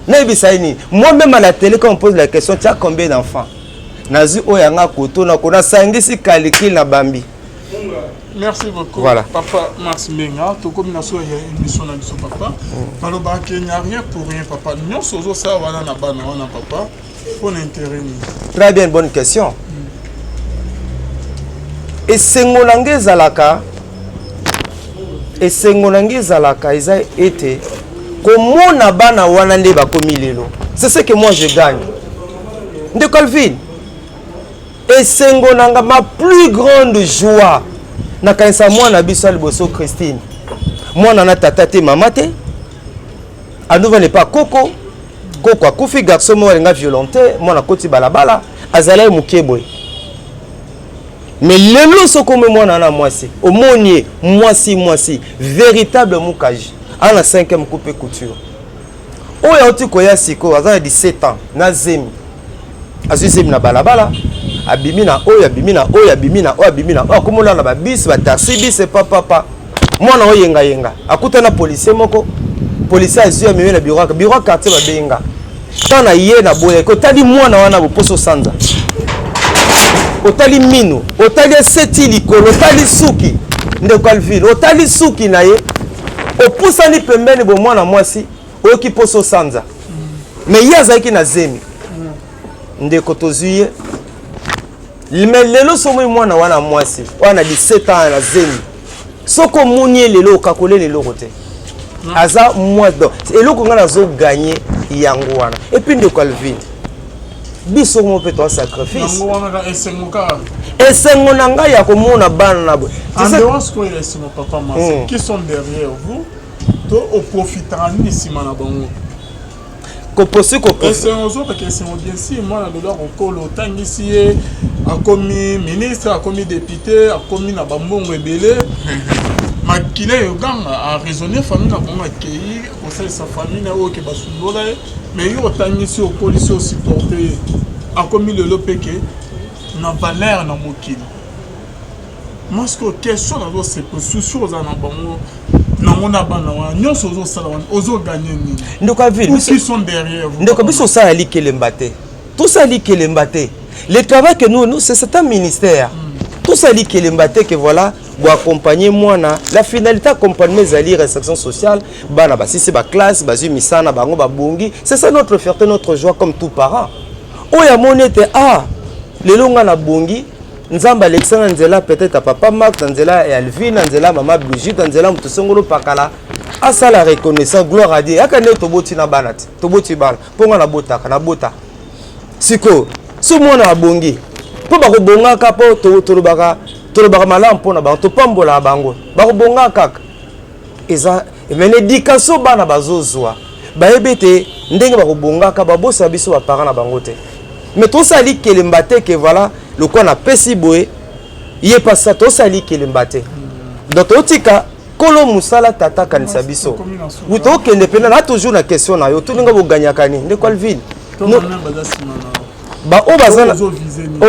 Nayebisa ye nini? Moi même à la télé, quand on pose la question: tu as combien d'enfants? Nazwi oyo yanga koto nako nasangisi calcul na bambi. Merci beaucoup. Voilà. Papa Max Mbenga, tokomi na so ya émission na biso. Papa, balobaka qu'il n'y a rien pour rien. Papa, nyonso ozosala wana na bana wana, papa, mpo na intérêt nini? Très bien, bonne question. Esengo na ngai ezalaka, esengo na ngai ezalaka eza ete komona bana wana nde bakomi lelo. C'est ce que moi je gagne, ndeko Alvin. Esengo na nga, ma plus grande joie, nakanisa mwana biso ya liboso, Christine. Mwana na tata te, mama te, andova pa koko koko akufi. Garçon moko alinga violente mwana, akoti balabala, azalaki moke boye. Mais lelo soki omoi mwana na mwasi, omoni ye mwasi, mwasi véritable, mukaji aza na 5e coupe couture. Oyo auti koya sikoyo aza na 17 ans na zemi, azwi zemi na balabala, abimi na oyo, abimi na oyo, abimi na oyo, abimi na oyo, akomona na babisi, bataxi bus, papapa. Mwana oyo yengayenga akutana policier moko, policier azwi, amemi na bureau ya quartier. Babenga ntango na ye na boyaki, otali mwana wana boposo sanza, otali mino, otali eseti likolo, otali suki, ndeko Alville, otali suki na ye, opusani pembeni bo mwana mwasi, oyoki poso sanza, mais ye azalaki na zemi. Ndeko, tozwi ye. Mais lelo so omoni mwana wana mwasi wana 17 ans na zemi, soki omoni ye lelo, okakolela eloko te, aza mwa. Donc eloko ngai nazoganye yango wana. Et puis, ndeko Alvin, biso mo mpe toa sacrifice. Yango wana kaka esengo kaka. Esengo na ngai ya komona bana na boye. En dehors sikoyo ya esengo, papa Masi, qui sont derrière vous to oprofitaka nini nsima na bango? Koposi koposi. Esengo ozokaka esengo, bien sûr. Mwana lelo akokola, otangisi ye, akomi ministre, akomi député, akomi na bambongo ebele, makila eyoganga, araisonne famille na bango, akei kosalisa famille na oyo ke basundola ye. Mais yo otangisi, okolisi, osupporte ye, akomi lelo mpe ke na valeur na mokili. Moi, question nazosepe susu, ozala na bango nango na bana wana nyonso ozosala wana, ozoganye nini? Ndeko Alvin. Ou qui sont derrière vous? Ndeko, biso osala likelemba te, tosala likelemba te. Le travail que nous, nous, c'est un ministère. Tosala likelemba te ke voilà, boaccompagner mwana. La finalité accompagnement ezali réinsertion sociale. Bana basisi baclasse, bazwi misala na bango, babongi. C'est ça notre fierté, notre joie comme tout parent oyo amoni ete ah, lelo nga nabongi, Nzambe alekisa na nzela peut-être ya papa Mark, na nzela ya Alvin, na nzela ya mama Brigitte, na nzela ya moto songolo pakala. Asala reconnaissant, gloire à Dieu. Yaka nde toboti na bana te, toboti bana mpo nga nabotaka, nabota sikoyo. So mwana abongi mpo bakobongaka, mpo tolobaka malamu mpo na bango, topambolaka bango, bakobongaka kaka. Eza mais éducation bana bazozwa, bayebi ete ndenge bakobongaka, babosana biso baparent na bango te. Mais tosala likelemba te ke voilà, lokola napesi boye, ye pasa. Tosala likelemba te. Donc totika kolo mosala, tata akanisa biso. Wi, tokende mpena na toujours na question na yo, toninga boganyaka nini, ndeko Alvin? Baoyo baza na,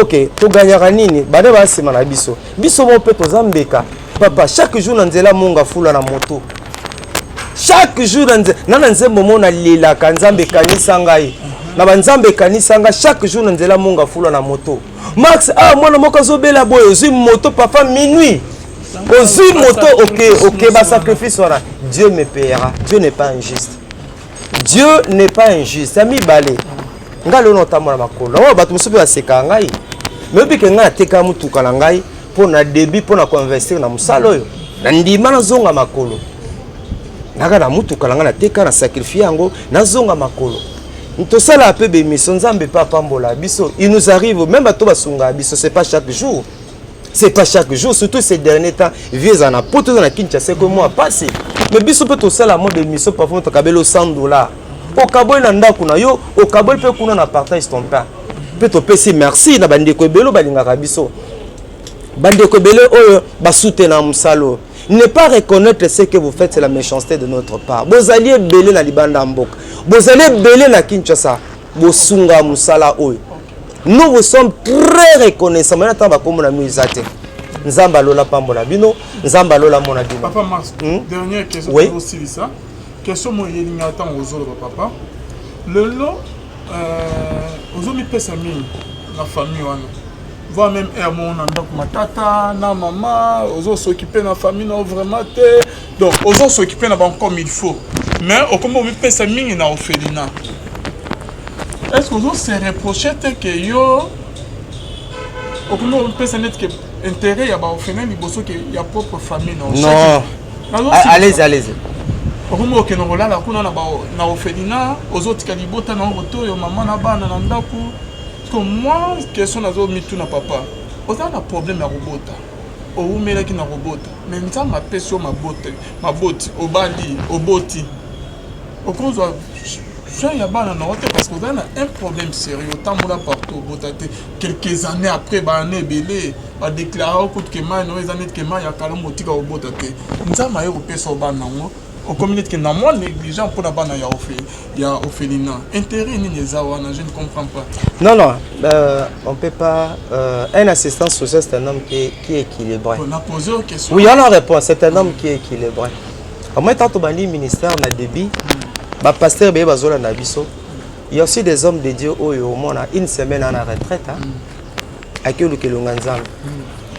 ok, toganyaka nini? Bana baa nsima na biso, biso mo mpe toza mbeka, papa. Chaque jour na nzela monga fula na moto, chaque jour na nzela na nzembo mo nalelaka Nzambe ekanisa ngai na banzambe ekanisa ngai. Chaque jour na nzela monga fula na moto, Max, ah, mwana moko azobela boye, ozwi moto parfois minuit, ozwi moto, ok. Basacrifice wana, Dieu me payera. Dieu n'est pas injuste, Dieu n'est pas injuste. Ya mibale, ngai lelo naotambola makolo oyo, bato mosusu mpe basekaka ngai, mais obike ngai nateka motuka na ngai mpo na début, mpo na koinvestir na mosala oyo. Na ndima nazonga makolo naka na motuka na ngai, nateka, na sacrifie yango, nazonga makolo. Tosalaka mpe bémission, Nzambe mpe apambola biso. Il nous arrive même bato basungaka biso. C'est pas chaque jour, c'est pas chaque jour, surtout ces derniers temps. Vie eza na poto, eza na Kinshasa, ekomi mwa pasi. Mais biso mpe tosala mwa bémission, parfois tokabeli 100 $, okaboli na ndako na yo, okaboli mpe kuna na Partage ton pain. Mpe topesi merci na bandeko ebele oyo balingaka biso, bandeko ebele oyo basoutenaka mosala oyo. Ne pas reconnaître ce que vous faites, c'est la méchanceté de notre part. Bozali ebele na libanda ya mboka, bozali ebele na Kinshasa, bosunga mosala oyo. Nous vous sommes très reconnaissants. Maintenant, ntango bakomona mino eza te. Nzambe alola pambola bino, Nzambe alola mona bino. Papa Mars, dernière question. Oui. Tozosilisa question moko eyelinga ntango ozoloba. Papa, lelo ozomipesa mingi na famille wana, voire même aire moko na ndako, matata na mama, ozosokipe na famille na yo vraiment te. Donc ozosokipe na bango comme il faut, mais okomi omipesa mingi na orphelinat. Est ce que ozose reproche te ke yo okomi omipesa neti ke intérêt ya baorphelin liboso ke ya propre famille na yo? Non. Allez, allez. Okomi okende kolala kuna na orphelinat, ozotika libota na yo koto oyo, mama na bana na ndako. Parce que moi, question nazomituna, papa, oza na problème ya kobota? Oumelaki na kobota, mais Nzambe apesi yo maboti, obali, oboti, okozwa soin ya bana na yo te parce que oza na un problème sérieux. Otambola partout, obota te. Quelques années après, baannée ebele, badéclarer okutu ke mai na yo eza neti ke mai ya kalombo, otika kobota te. Nzambe aye kopesa yo bana yango, okomi neti ke na mwa négligent mpona bana ya orphelinat. Intérêt nini eza wana? Je ne comprends pas. Non, non, on peut pas. Un assistant social, c'est un homme qui est équilibré. On a posé une question. Oui, on en répond. C'est un homme qui est équilibré. Au moins, tant que ministère, na début, ba pasteur be bazola na biso. Il y a aussi des hommes de Dieu oyo omona une semaine en retraite, hein. Aki olukelonga Nzambe.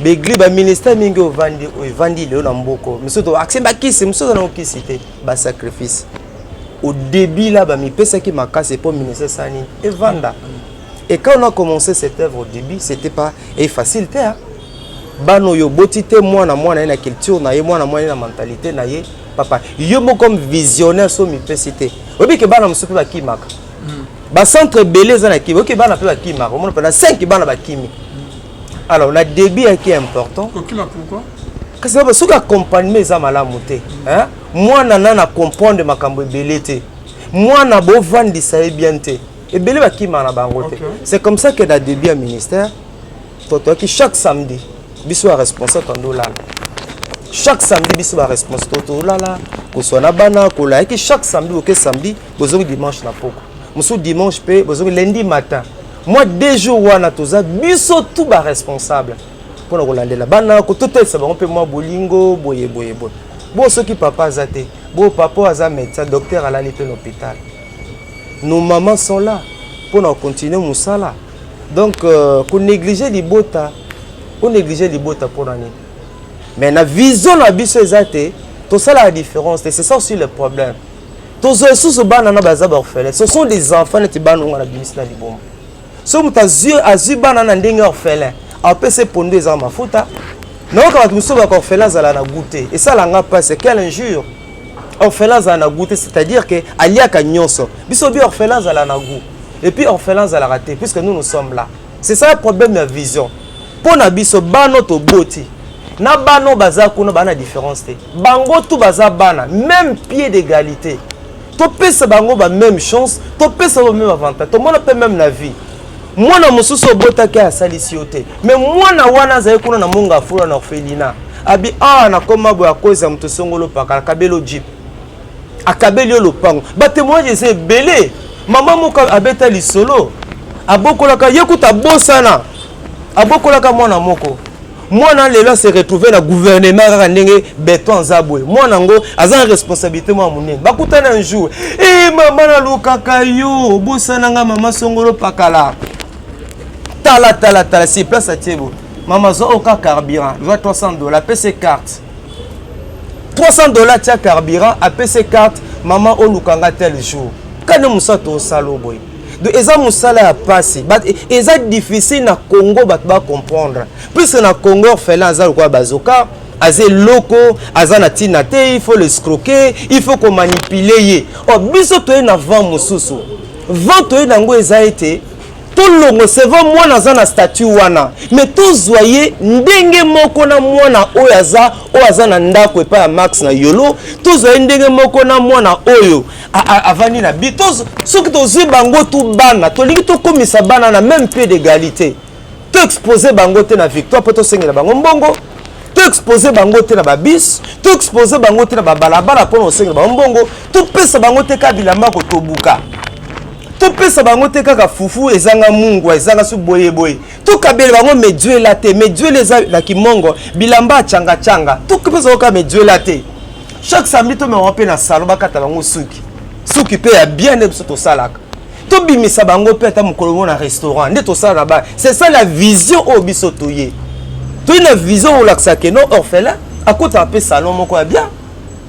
Baéglise, baministère mingi ovandi oyo evandi lelo na mboko mosusu to akse bakisi mosusu aza na okisi te. Basacrifice au début là, bamipesaki makasi mpo ministère esani evanda. Et quand on a commencé cette œuvre au début, c'était pas et facile te, hein. Bana oyo oboti te, mwana mwana ye na culture na ye, mwana mwana ye na mentalité na ye. Papa, yo moko comme visionnaire, so mipesi te, oyebi ke bana mosusu mpe bakimaka bacentre ebele eza na kimi. Oke, bana mpe bakimaka, omona mpena 5 bana bakimi. Alors na début yaki important. Kokima pourquoi? Kasi baba, soki accompagnement eza malamu te, hein? Mwana na comprendre makambo ebele te, mwana bovandisa ye bien te, ebele bakima na bango te. C'est comme ça que na début ya ministère, totoyaki chaque samedi, biso ya responsable tondolala chaque samedi, biso baresponsable tolala kozwa na bana kolayaki chaque samedi. Boke samedi, bozongi dimanche na poko, mosusu dimanche mpe bozongi lundi matin. Mwa 2 jours wana toza biso tu baresponsable mpona kolandela bana, kototelisa bango mpe mwa bolingo boye boye boye. Bo soki papa aza te, bo papa oyo aza médecin, docteur, alali mpe na hôpital, nos mamans sont là mpona kocontinue mosala. Donc konéglige libota, onéglige libota mpona nini? Mais na vision na biso eza te tosalaka différence te. C'est ça aussi le problème. Tozwa lisusu bana na baza baorphelin, ce sont des enfants neti bana onga na bimisi na liboma. So moto azwi bana na ndenge orphelin, apesa pondu eza mafuta. Nayoka bato mosusu baka orphelin azala na goût te, esalanga mpasi. Quelle injure! Orphelin azala na goût te, c'est-à-dire que aliaka nyonso. Biso bi orphelin azala na goût et puis orphelin azalaka te, puisque nous, nous sommes là. C'est ça le problème ya vision. Mpo na biso, bana toboti na bana baza kuna, baa na différence te. Bango tu baza bana, même pied d'égalité. Topesa bango ba même chance, topesa bango même avantage. Tomona mpe même na vie, mwana mosusu obotaki asalisi yo te, mais mwana wana azali kuna na monga afula na orphelinat, abi awa nakoma boye akoza moto songolo pakala, akabeli jeep, akabeli yo lopango. Batémoignage eza ebele. Mama moko abeta lisolo, abokolaka ye kuta, abosana, abokolaka mwana moko. Mwana lelo ase retrouve na gouvernement kaka ndenge beton aza boye. Mwana yango aza na responsabilité mwa monene. Bakutana un jour: "E mama, nalukaka yo, obosananga mama songolo pakala." Tala, tala, tala, si place atie bo: "Mama, zwa oka carburant, zwa 300 $." Apesi carte, 300 $, tia carburant, apesi carte: "Mama, olukanga tel jour." Kane mosala tosala boye. Donc eza mosala ya pasi, eza difficile na Congo bato bacomprendre, puisque na Congo orphelin aza lokola bazoka, aza eloko aza na ntina te. Il faut l'escroquer, il faut komanipuler ye. Or biso toye na vent mosusu. Vent toye nango eza ete tolongo sevo mwana aza na statut wana, mais tozwa ye ndenge moko na mwana oyo aza na ndako epai ya Max na Yolo. Tozwa ye ndenge moko na mwana oyo avandi na bi. Soki tozwi bango tu bana, tolingi tokomisa bana na même pied d'égalité. Toexpose bango te na victoire mpo tosengela bango mbongo, toexpose bango te na babus, toexpose bango te na babalabala mpona kosengela bango mbongo, topesa bango te kaka bilamba kotobuka, topesa bango te kaka fufu ezanga mungwa, ezanga su boyeboye, tokabela bango meduela te. Meduela eza na kimongo, bilamba ya cangacanga. Topesa bango kaka meduela te. Chaque samedi tomema mpe na salon, bakata bango suki, suki mpe ya bien nde biso tosalaka. Tobimisa bango mpe ata mokolo moko na restaurant nde tosala na bana. C'est ça la vision oyo biso toye. Toye na vision oyo olakisaka ke no, orphelin akotaka mpe salon moko ya bien,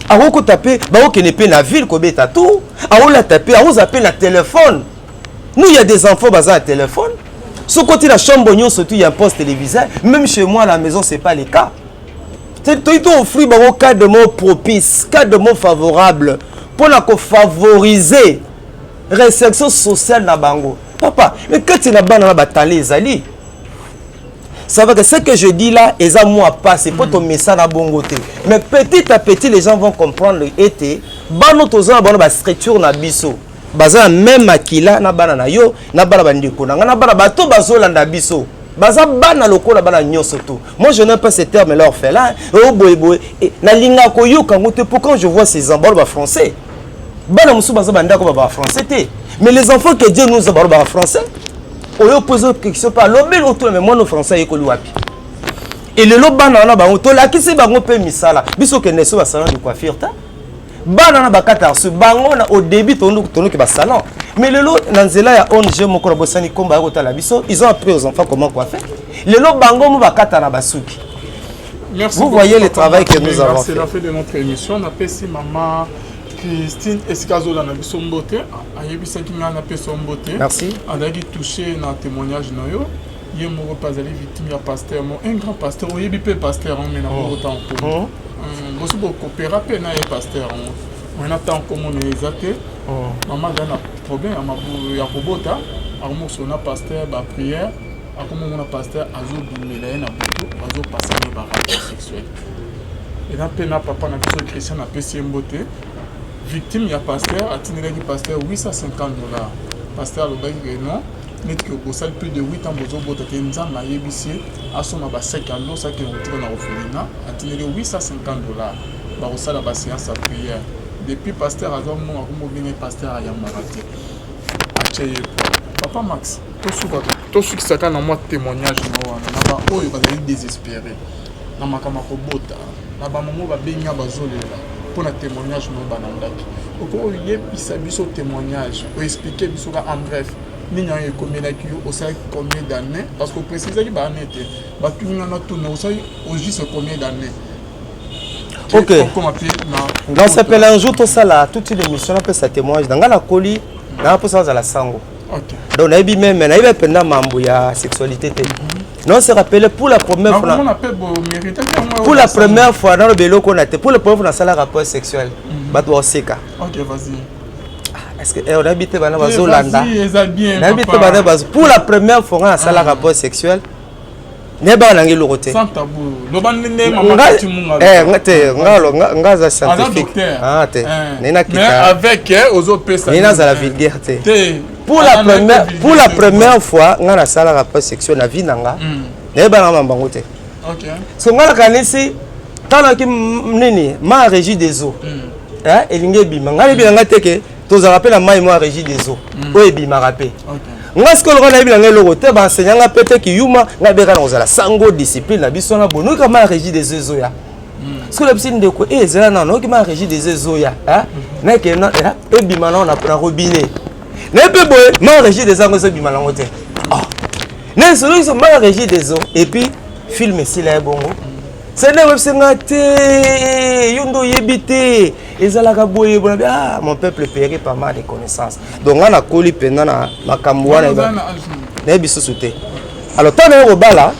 akokota mpe, bakokende mpe na ville kobeta tour, akolata mpe, akozala mpe na téléphone. Nous, il y a des enfants baza na téléphone. Soki oti na chambre nyonso tu, il y a un poste téléviseur. Même chez moi à la maison, c'est pas le cas. Toyi to offrir bango cadre moko propice, cadre moko favorable mpona kofavoriser réinsertion sociale na bango. Papa, mais kati na bana na batale ezali. Ça va que ce que je dis là eza mwa pasi mpo tomesana bongo te, mais petit à petit les gens vont comprendre ete bano toza na bano, bastructure na biso baza na même makila na bana na yo, na bana bandeko na ngai, na bana bato bazolanda biso. Baza bana lokola bana nyonso to. Moi, je n'aime pas ce terme là, orphelin oyo boye boye. Nalingaka koyoka yango te, pour quand je vois ces enfants baloba français, bana mosusu baza bandako babaka français te, mais les enfants que Dieu nous a balobaka français. Oyo pose question mpe alobeli otuna, mais mwana français ayekoli wapi? Elelo bana wana bango tolakisi bango mpe misala. Biso okende so basalon de coiffure te, bana na bakata so bango na au début tonoki basalon, mais lelo na nzela ya ONG moko na bosani komba ya kotala biso, ils ont appris aux enfants comment coiffer. Lelo bango mo bakata na basuki. Merci Vous beaucoup, voyez le Papa travail que Martin. nous avons C'est fait. la fin de notre émission. Napesi mama Christine esika azolanda biso mbote. Ayebisaki ngai napesa mbote. Merci. Azalaki touché na témoignage na yo. Ye moko mpe azali victime ya pasteur mo, un grand pasteur. Oyebi mpe pasteur yango, me na bongo ntango komo bosi bokopera mpe na ye pasteur yango oyena ntango komona eza te. Mama azali na problème ya ya kobota, akomoso na pasteur baprière, akomomona pasteur azobimela ye na butu, bazopasa ye barapport sexuel. Eza mpe na papa na biso Christian, napesi ye mbote, victime ya pasteur. Atindelaki pasteur 850 dollars. Pasteur alobaki ke non, neti ke bosali plus de 8 ans bozobota te, Nzambe ayebisi ye asomba basac ya loso, akende kotika na orphelinat. Atindeli 850 dollars, bakosala baséance ya prière. Depuis pasteur aza mongo, akomobenge pasteur ayambaka te, atie ye po. Papa Max, tosukisaka na mwa témoignage na wana na baoyo bazali désespéré na makambo ya kobota, na bamamo babenga bazolela mpo na témoignage no balandaki. Oko oyebisa biso témoignage, oexpliquer biso ka en bref nini yango ekomelaki yo, osalaki combien d'année? Parce que oprécisaki baannée te, batuni nga na tuna osali au juste combien d'année? Ok. Okoma mpe na Dans sepele un jour tosala toute une émission, napesa témoignage na ngai. Nakoli nanga mposa nazala sango. Donc nayebi même, nayebi mpenza mambo ya sexualité te. Non, se rappeler pour la première fois Nakomona mpe boméritaki yango. Pour la première fois, naloba eloko na te, pour la première fois nasala rapport sexuel, bato baoseka. Ok, vas-y. Est-ce que onayebi te bana bazolanda? Vas-y, eza bien. Nayebi te papa. Bana bazo, pour la première fois nga nasala rapport sexuel, nayebaka nanga eloko te. Sans tabou, loba ndenge mama Kati Munga. Te, nga aza scientifique. Docteur. Ah, te. Mais Naye nakita avec ozopesa naye nazala vulgaire te. Te. Pour la première fois nga nasala rapport sexuel na vie na nga, nayebaka mambango te. So nga nakanisi ntanaki nini, ma Régie des eaux elingi ebima. Ngai nayebi na ngai te ke tozalaka mpe na mai mwa Régie des eaux oyo ebimaka mpe. Nga sikoyo lokola nayebi na ngai eloko te, baenseignant nga mpe te kiyuma, ngai beka na kozala sango, discipline na biso na boye, noyoka mai ya Régie des eaux ezoya. Sikoyo nayebisi ndeko e ezala nano, noyoki mai ya Régie des eaux ezoya, nake ebima nano na robinet. Naye mpe boye, mai ya Régie des eaux yango ezobima nango te. Na soloki so mai ya Régie des eaux et puis film esila ye bongo. Se nde oyebisi nga te, yo nde oyebi te, ezalaka boye boye. Ah, mon peuple périt par manque de connaissance. Donc nga nakoli mpenza na makambo wana, nayebi susu te. Alors ntango naye kobala,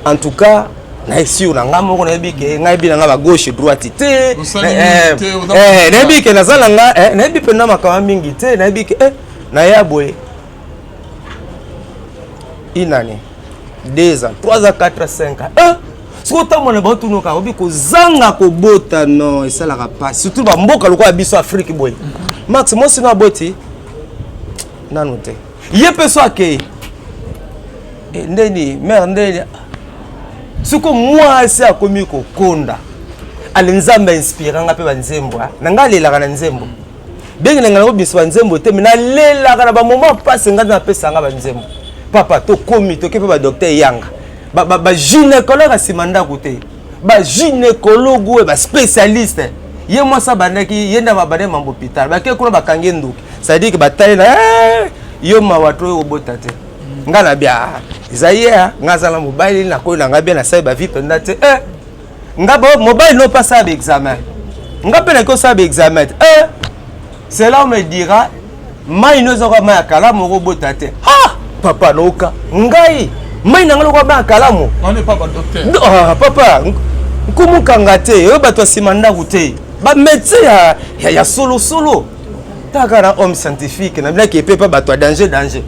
en tout cas naye sûr na nga moko, nayebi ke ngai yebi na nga bagauche droite te, nayebi ke naza na nga, nayebi mpenza makambo mingi te, nayebi ke naya boye une année, 2 ans, 3 ans, 4 ans, 5 ans. Soki otambola baotunoka, obi kozanga kobota, non, esalaka pasi, surtout bamboka lokola biso Afrique boye. Max, mwasi no aboti nanu te, ye mpe so akei ndeni mare ndeni, siko mwasi akomi kokonda. Ale Nzambe ainspiranga mpe banzembo na ngai, alelaka na nzembo ndenge na ngai, nakobimisa banzembo te, me nalelaka na bamoment mpasi, ngai napesanga banzembo. Papa, tokomi toke mpe badocteur yanga, bagynécologue nsima ndako te, bagynécologue oyo baspécialiste. Ye mwasi abandaki, ye nde abandaki mambo hôpital, bake kuna bakangi ndoki, c'est-à-dire ke batali na yo, mawa to oyo obota te. Ngai na bia eza ye, ngai aza na mobali, nakoyi na ngai bia nasali bavie mpenza te. Nga mobali no mpe asala baexamen, nga mpe naki osala baexamen te. Cela me dira mai no ezaka mai ya kalamu, okobota te. Ah papa, naoka ngai mai na ngai lokola mai ya kalamu. Ah, papa, nkumukanga te, oyo bato ya nsima ndako te, bamédecin ya solosolo. Taka na homme scientifique na bilaki epe pa bato ya danger danger.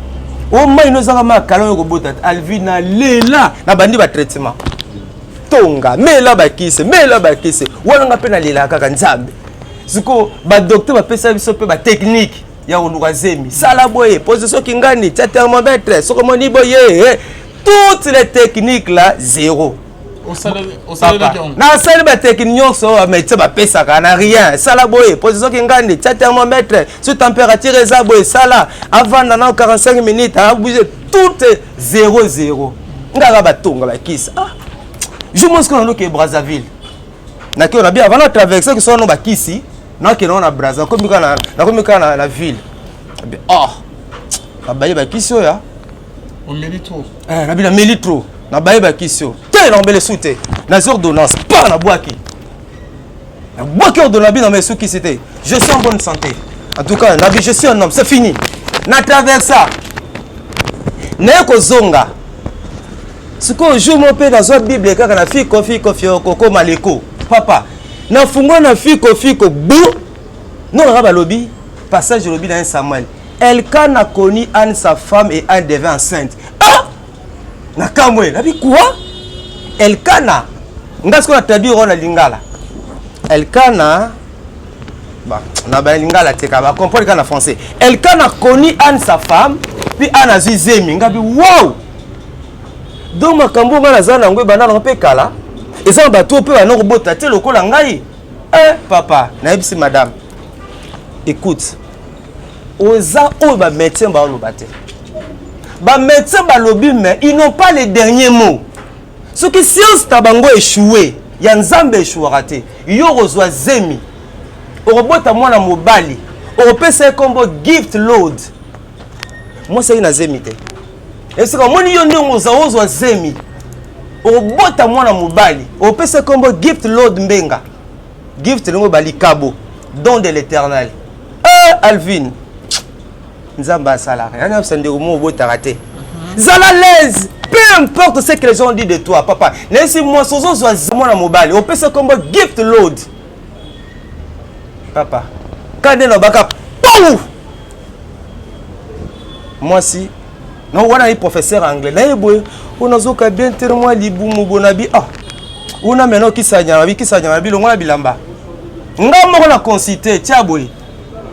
O mai no ezaka mai ya kala oyo kobota te. Alvin, lela nabandi batraitement, tonga, mela bakisi, mela bakisi wana. Nga mpe nalelaka kaka Nzambe. Sikoyo badocteur bapesa biso mpe batechnique ya koluka zemi. Sala boye, position kingani, tia thermomètre, soki omoni boye, toutes les techniques là, zéro. Nasali batechnique nyonso oyo bamédecin bapesaka na rien. Sala boye, position kingandi, tia thermomètre, so température eza boye, sala avanda na 45 minutes, abouge, tout 0 0. Ngaka batonga bakisi. Ah, jour moko sikoyo naloke Brazzaville, nakei na bi avant na traverse ki sono bakisi, nakende na Brazza, nakomi kaka na ville, oh, nabaye bakisi oyo. Omeli trop. Nabi nameli trop, nabaye bakisi oyo te, nakombele su te. Nazwi ordonnance pa, nabwaki, nabwaki ordonnance. Bi namele su kisi te, je suis en bonne santé. En tout cas nabi je suis un homme, c'est fini. Na traversa, naye kozonga. Sikoyo jour mo mpe nazwa Bible kaka na fiko fiko fiko maleko, papa. Nafungwa na fiko fiko bu nokaka, balobi passage elobi na 1 Samuel: Elkana connut Anne sa femme et Anne devint enceinte. Ah, nakamwe, nabi quoi? Elkana, nga sikoyo na traduire oyo na lingala. Elkana na balingala te, kaka bacomprendre kaka na français. Elkana connut Anne sa femme, puis Anne azwi zemi. Nga bi wow! Donc makambo nga naza nango ebanda nango mpe kala. Eza na bato mpe bana kobota te lokola ngai. Eh, papa, nayebisi madame: écoute, oza oyo bamédecin baoloba te. Bamédecin balobi, mais ils n'ont pas le dernier mot. Soki science na bango échoué, ya Nzambe échouaka te. Yo kozwa zemi, okobota mwana mobali, okopesa ye nkombo Gift Load. Mwasi ayi na zemi te. Esika omoni yo ndenge oza, ozwa zemi, okobota mwana mobali, okopesa nkombo Gift Load Mbenga. Gift ndenge balikabo, don de l'Éternel. Eh, Alvin, Nzambe asalaka yani. Abisa ndeko mo obotaka te, zala l'aise, peu importe ce que les gens disent de toi. Papa, nayesi mwasi ozozwa mwana mobali, opesa nkombo Gift Load. Papa, ka nde nalobaka pau, mwasi no wana ye professeur anglais naye boye oyo nazoka bien te, mwa libumu bo. Nabi ah, una mena okisa nyama, bikisa nyama bilongo na bilamba. Nga moko na consulte, tia boye,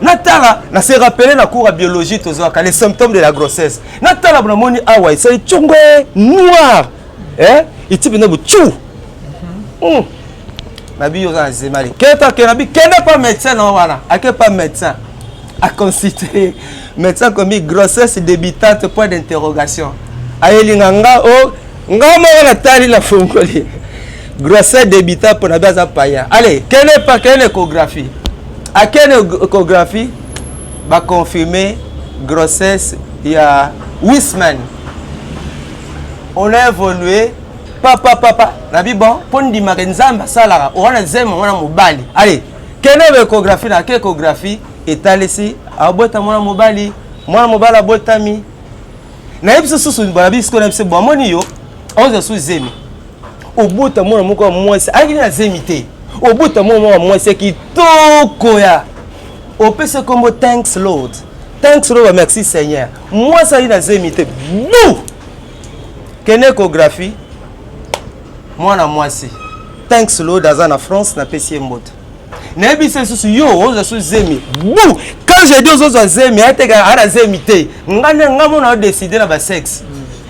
natala, na se rappeler na cours ya biologie tozwaka les symptômes de la grossesse. Natala bo, namoni awa esali tshongwe noir, eh? Iti mpenza bo tchu. Nabi yo oza na zemali keta ke. Nabi kende pa médecin na wana. Ake pa médecin, aconsulte médecin, komi grossesse débutante point d'interrogation. Ayelinga nga o nga moko natali, na fongoli grossesse débutant mpo nabi aza payen. Allez, kende pa, kende échographie. Akende échographie, baconfirme grossesse ya 8 semaines. On a évolué, papa, papa. Nabi bon, mpo ndimaka Nzambe asalaka. Wana zema mwana mobali. Allez, kende ba échographie. Na ake échographie, etalisi abota mwana mobali. Mwana mobali abotami. Nayebi so susu balabi sikoyo, nayebi se bo amoni yo ozwa su zemi, obota mwana moko ya mwasi. Ayaki na zemi te, obota mwana moko ya mwasi ya kitoko, ya opesa nkombo Thanks Lord. Thanks Lord, merci Seigneur. Mwasi ayi na zemi te, bu kende échographie, mwana mwasi. Thanks Lord aza na France, napesi ye mbote. Nayebi se lisusu yo ozwa su zemi bu. Quand je dis ozozwa zemi, ayateka aa na zemi te. Nga nde nga mona odécide na basexe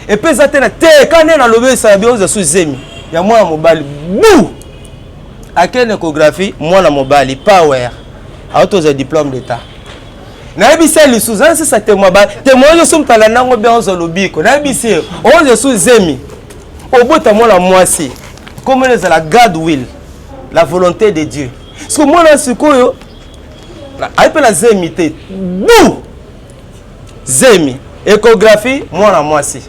epe eza te na te. Ka nde nalobi esala bi ozwa su zemi ya mwana mobali, bu akende échographie, mwana mobali power, auti ozwa diplôme d'état. Nayebisi ye lisusu aza sisa témoin, ba témoin nyonso mutala nango bien. Ozwa lobiko. Nayebisi ye ozwa su zemi, obota mwana mwasi, komona ezala God will, la volonté de Dieu. Siko mwana sikoyo ayi mpe na zemi te, bu zemi, échographie, mwana mwasi.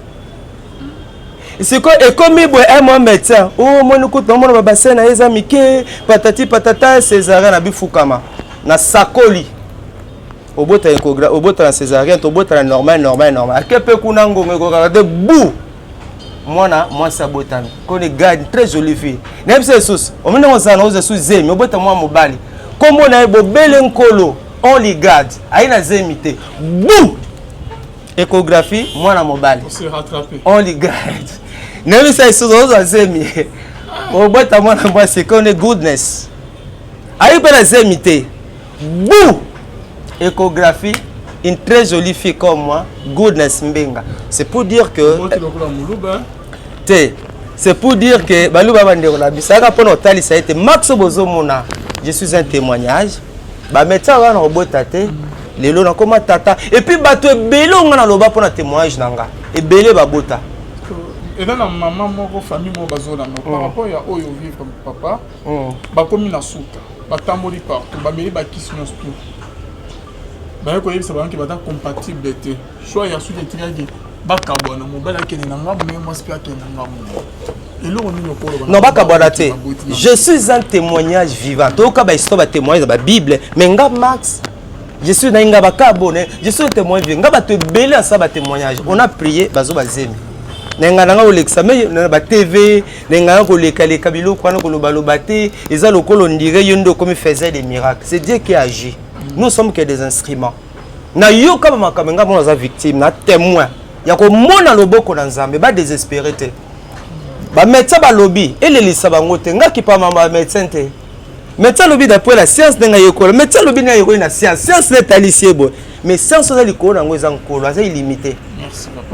Sikoyo ekomi boye, un mois, médecin omoni kutu omona babassin na ye eza mike, patati patata, césarien. Na bifukama na sakoli, obota, obota na césarien to obota na normal? Normal, normal. Ake mpe kuna, ngongo ekokaka te, bu mwana mwasi abotami koni gade, très jolie fille. Nayebi se lisusu omoni ndenge ozala na ozwa su zemi, obota mwana mobali, nkombo na ye bobele Nkolo, only God. Ayi na zemi te, bu. Échographie, mwana mobali. Only God. Nayebisa lisusu ozwa zemi, obota mwana mwasi kone Goodness. Ayi mpe na zemi te. Bu! Échographie, une très jolie fille comme moi, Goodness Mbenga. C'est pour dire que te, c'est pour dire que baluba, bandeko na biso, ayaka mpona kotalisa ete Max bozomona, je suis un témoignage. Bamédecin wana kobota te, lelo nakoma tata. Et puis bato ebele onga naloba mpona témoignage na nga, ebele babota. Eza na mama moko, famille moko bazolanda par rapport ya oyo vivre, papa. Bakomi na suka, batamboli partout, bameli bakisi nyonso tout, baye koyebisa bango baza compatible te. Choix ya suki etikaki bakabwana, mobali akende na ngambo ndenge, mwasi mpe akende na ngambo. Eloko nini okoloba? Non, bakabwana te. Je suis un témoignage vivant. Toyoka bahistoire, batémoignage ya babible, mais nga Max, je suis na nga bakabone, je suis un témoin vivant. Nga bato ebele asala batémoignage, on a prié, bazo bazemi na ngai nanga kolekisa me na batv na ngai nanga kolekaleka biloko wana, kolobaloba te. Eza lokola on dirait yo nde okomi faisait des miracles. C'est Dieu qui agit, nous sommes que des instruments. Nayoka bamakambo, ngai mona aza victime na témoin ya komona loboko na Nzambe. Badésespéré te. Bamédecin balobi elelisa bango te. Nga kipama bamédecin te. Médecin alobi d'après la science, ndenge ayekola, médecin alobi ndenge ayekoli na science, science nde etalisi ye boye, mais science oza likolo na yango eza Nkolo, aza illimité.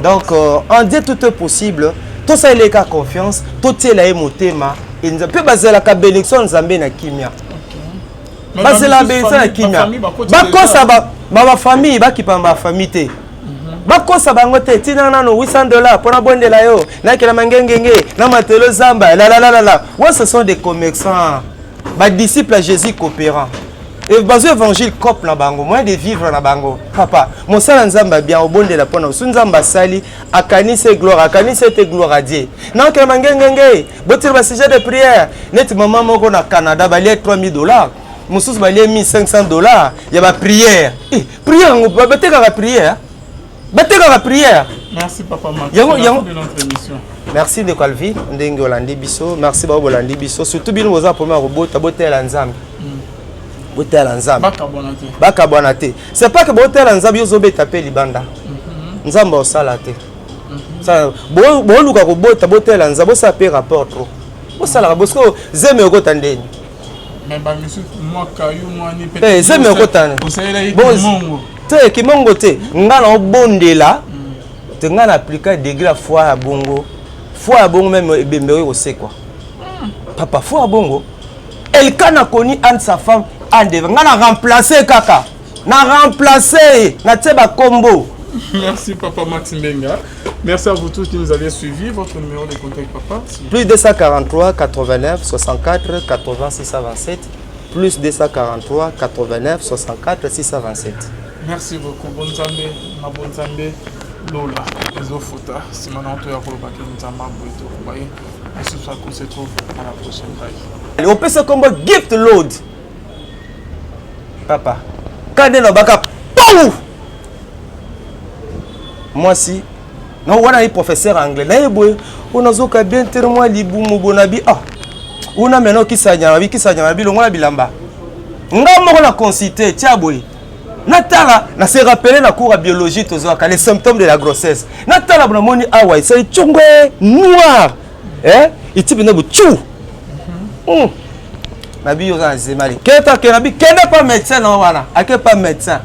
Donc en Dieu tout est possible. Tosalela ye kaka confiance, totiela ye motema mpe bazelaka bénédiction ya Nzambe na kimia. Bazela bénédiction na kimia. Bakosa bafamille, bakipama bafamille te, bakosa bango te. Ntina nano 800 $ mpona bondela yo, nakela mangengenge na matelo zamba lalalalala wa. Ce sont des commerçants, badisciple ya Jésus coopérant e bazwa évangile cope na bango, moyen de vivre na bango. Papa, mosala Nzambe abia obondela mpona so Nzambe asali, akanisi gloire, akanisi ete gloire à Dieu. Nakela mangengenge, botela basujet de prière. Neti mama moko na Canada, balie 3000 $, mosusu balie 1500 $ ya baprière. Eh, prière yango batekaka, prière batekaka, prière. Merci, papa Max. Yango, yango. De notre émission. Merci, ndeko Alvi, ndenge olandi biso. Merci bao bolandi biso, surtout bino boza problème ya kobota, botela Nzambe, botela Nzambe. Bakabwana te. Bakabwana te. C'est pas que botela Nzambe, yo ozobeta mpe libanda, Nzambe osala te. Boluka kobota, botela Nzambe, bosala mpe rapport trop, bosalaka bosiko zemi okota ndeni. Mais bamisusu mwa kayu mwani. Eh, zemi okotana. Osalelaki Bon, kimongo. Te, kimongo te. Nga na obondela te, nga na aplika degré ya foi ya bongo, foi ya bongo même ebembe oyo kosekwa. Papa, foi ya bongo, Elkana koni Anne, sa femme Anne de nga na remplace kaka, na remplace, natie bakombo. Merci, papa Max Mbenga. Merci à vous tous qui nous avez suivis. Votre numéro de contact, papa? Plus 243 89 64 80 627, plus 243 89 64 627. Merci beaucoup. Bonzambe na bonzambe, lola ezofuta nsima na otoya kolobaki Nzambe aboye tokoba ye lisusu. On se trouve à la prochaine page. Opesa kombo Gift Load. Papa, kande na baka pou mwasi na wana ye professeur anglais naye boye oyo nazoka bien te, mwa libumu boye na bi ah una mena okisa nyama, bikisa nyama bilongo na bilamba. Nga moko na consulte, tia boye, natala, na se rappeler na cours ya biologie tozwaka les symptômes de la grossesse. Natala bo namoni awa esali tshongwe noir, eh? Eti mpenza bo tchu. Nabi yo oza na zemali, keta ke nabi kende pa médecin na wana, ake pa médecin,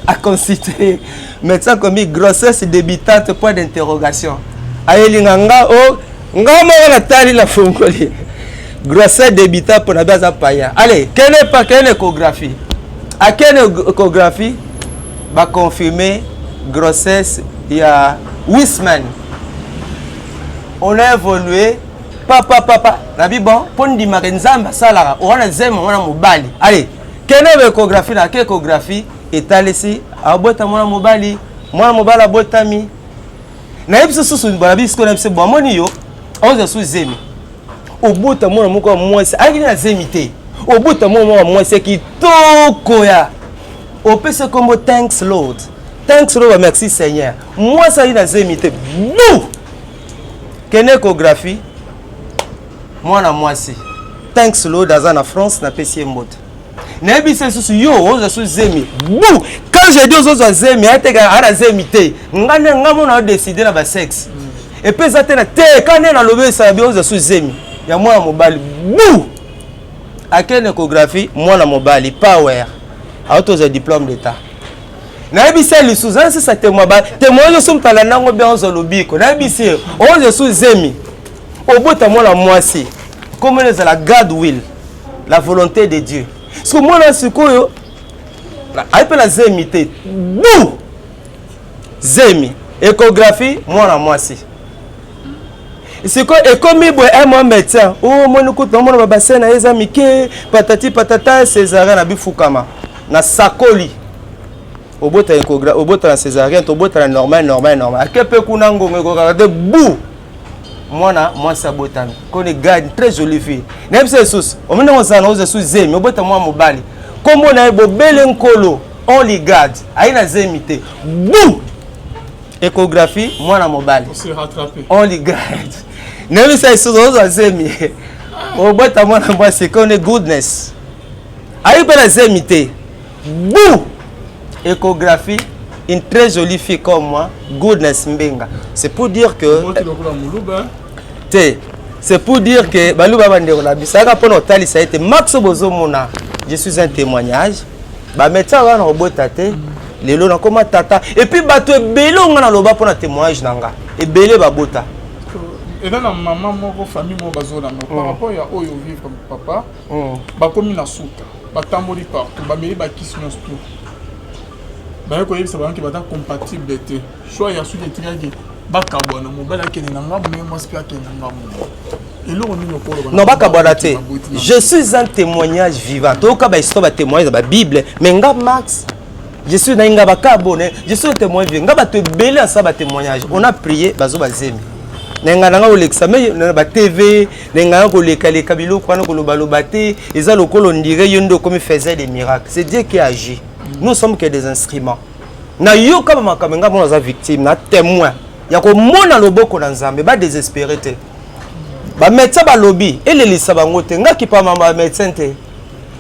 aconsulte médecin, komi grossesse débutante point d'interrogation. Ayelinga nga o nga moko natali na fongoli grossesse débutant mpo na bi aza payen. Allez, kende pa kende échographie, akende échographie, baconfirme grossesse ya 8 semaines. On a évolué, papa, papa, nabi bon mpo ndimaka Nzambe asalaka wana zema wana mobali. Allez, kende ba échographie, na ake échographie, etalisi abota mwana mobali. Mwana mobali abotami. Nayebi so susu balabi sikoyo na biso bo amoni yo aozwa su zemi, obota mwana moko ya mwasi. Ayaki na zemi te, obota mwana moko ya mwasi ya kitoko, ya opesi kombo Thanks Lord, Thanks Lord, merci Seigneur. Mwasi ayaki na zemi te, bu kende échographie, mwana mwasi. Thanks Lord aza na France, napesi ye mbote. Nayebisi lisusu yo ozwa su zemi bu. Quand je dis ozozwa zemi, ayateka ana zemi te. Nga nde nga mona odeside na basexe epe eza te na te ka nde nalobi esala bi ozwa su zemi ya mwana mobali bu. Akende échographie, mwana mobali, power, auti ozwa diplôme d'état. Nayebisi ye lisusu aza sisa témoin, ba témoin nyonso mpala nango bien ozwa lobiko. Nayebisi ye ozwa su zemi, obota mwana mwasi, komona ezala God will, la volonté de Dieu. Soki mwana sikoyo ayi mpe na zemi te bu, zemi, échographie, mwana mwasi. Sikoyo ekomi boye, un mois médecin omoni kutu omona babassin na ye eza mike, patati patata, césarien. Na bifukama na sakoli, obota, obota na césarien, tobota na normal, normal, normal. Ake mpe kuna, ngongo ekokaka te bu, mwana mwasi abotami koni gade, très jolie fille. Nayebisa lisusu omoni ndenge ozala na ozwa su zemi, obota mwana mobali, nkombo na ye bobele nkolo, only God. Ayi na zemi te bu, échographie, mwana mobali, only God. Nayebisa lisusu ozwa zemi, obota mwana mwasi, koni goodness. Ayi mpe na zemi te bu, échographie, une très jolie fille comme moi, Goodness Mbenga. C'est pour dire que te, c'est pour dire que baluba bandeko na biso ayaka mpona kotalisa ete max bozomona, je suis un témoignage. Bamédecin wana kobota te, lelo nakoma tata. Et puis bato ebele onga naloba mpona témoignage na nga, ebele babota. Eza na mama moko, famille moko bazolanda par rapport ya oyo vivre papa. Bakomi na suka, batamboli partout, bameli bakisi nyonso tout, baye koyebisa bango ke baza compatible te. Choix ya suki etikaki bakabwana, mobali akende na ngambo ndenge, mwasi mpe akende na ngambo. Eloko nini okoloba? Non, bakabwana te. Je suis un témoignage vivant. Toyoka bahistoire, batémoignage ya babible, mais nga Max, je suis na nga bakabone, je suis un témoin vivant. Nga bato ebele asala batémoignage, on a prié, bazo bazemi na ngai nanga kolekisa me na batv na ngai kolekaleka biloko wana, kolobaloba te. Eza lokola on dirait yo nde okomi faisait des miracles. C'est Dieu qui agit, nous sommes que des instruments. Nayoka bamakambo, ngai mona aza victime na témoin ya komona loboko na Nzambe. Badésespéré te. Bamédecin balobi elelisa bango te. Nga kipama bamédecin te.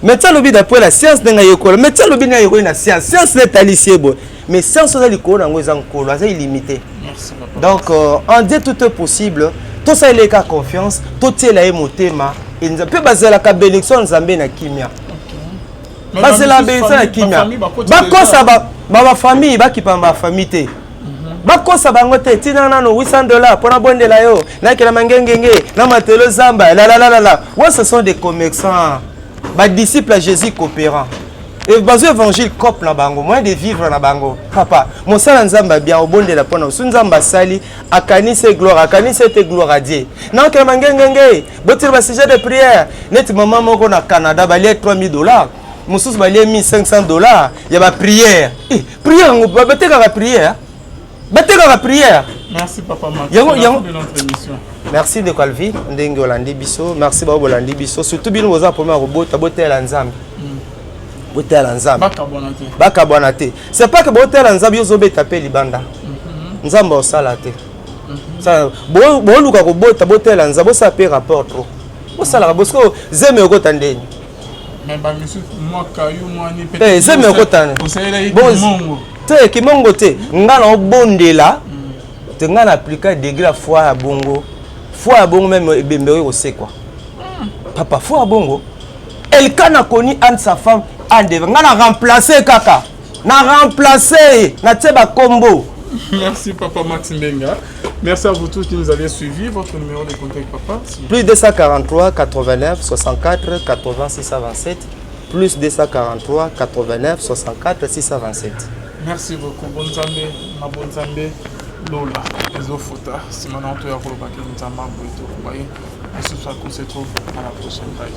Médecin alobi d'après la science, ndenge ayekola, médecin alobi ndenge ayekoli na science, science nde etalisi ye boye, mais science oza likolo na yango eza nkolo, aza illimité. Donc en Dieu tout est possible. Tosalela ye kaka confiance, totiela ye motema mpe bazelaka bénédiction ya Nzambe na kimia. Bazela bénédiction na kimia. Bakosa bafamille, bakipama bafamille te, bakosa bango te. Ntina nano 800 $ mpona bondela yo, nakela mangengenge na matelo zamba lalalalala wa. Ce sont des commerçants, badisciple ya Jésus coopérant bazwi évangile cope na bango, moyen de vivre na bango. Papa, mosala Nzambe abia obondela mpona so Nzambe asali, akanisi gloire, akanisi ete gloire à Dieu. Nakela mangengenge, botila basujet de prière. Neti mama moko na Canada balie 3000 $, mosusu balie 1500 $ ya baprière. Eh, prière yango batekaka, prière batekaka prière. Merci papa Max. Yango, yango. De notre émission. Merci ndeko Alvi ndenge olandi biso. Merci bao bolandi biso, surtout bino boza problème ya kobota, botela Nzambe, botela Nzambe. Bakabwana te. Bakabwana te. C'est pas que botela Nzambe, yo ozobeta mpe libanda, Nzambe osala te. Boluka kobota, botela Nzambe, bosala mpe rapport trop, bosalaka bosiko zemi okota ndeni. Mais bamisusu mwa kayu mwani. Eh, zemi okotana osalelaki Bon, kimongo. Te, kimongo te. Nga na obondela te, nga na aplika degré ya foi ya bongo, foi ya bongo même ebembe oyo kosekwa. Papa, foi ya bongo, Elkana koni Anne, sa femme Anne de nga na remplace kaka, na remplace, natie bakombo. Merci papa Max Mbenga. Merci à vous tous qui nous avez suivis. Votre numéro de contact, papa? Plus 243 89 64 80 627, plus 243 89 64 627. Merci beaucoup. Bonzambe na bonzambe, lola ezofuta. Nsima na oto ya kolobaki Nzambe aboye tokoba ye mosusu. On se trouve à la prochaine. Bye.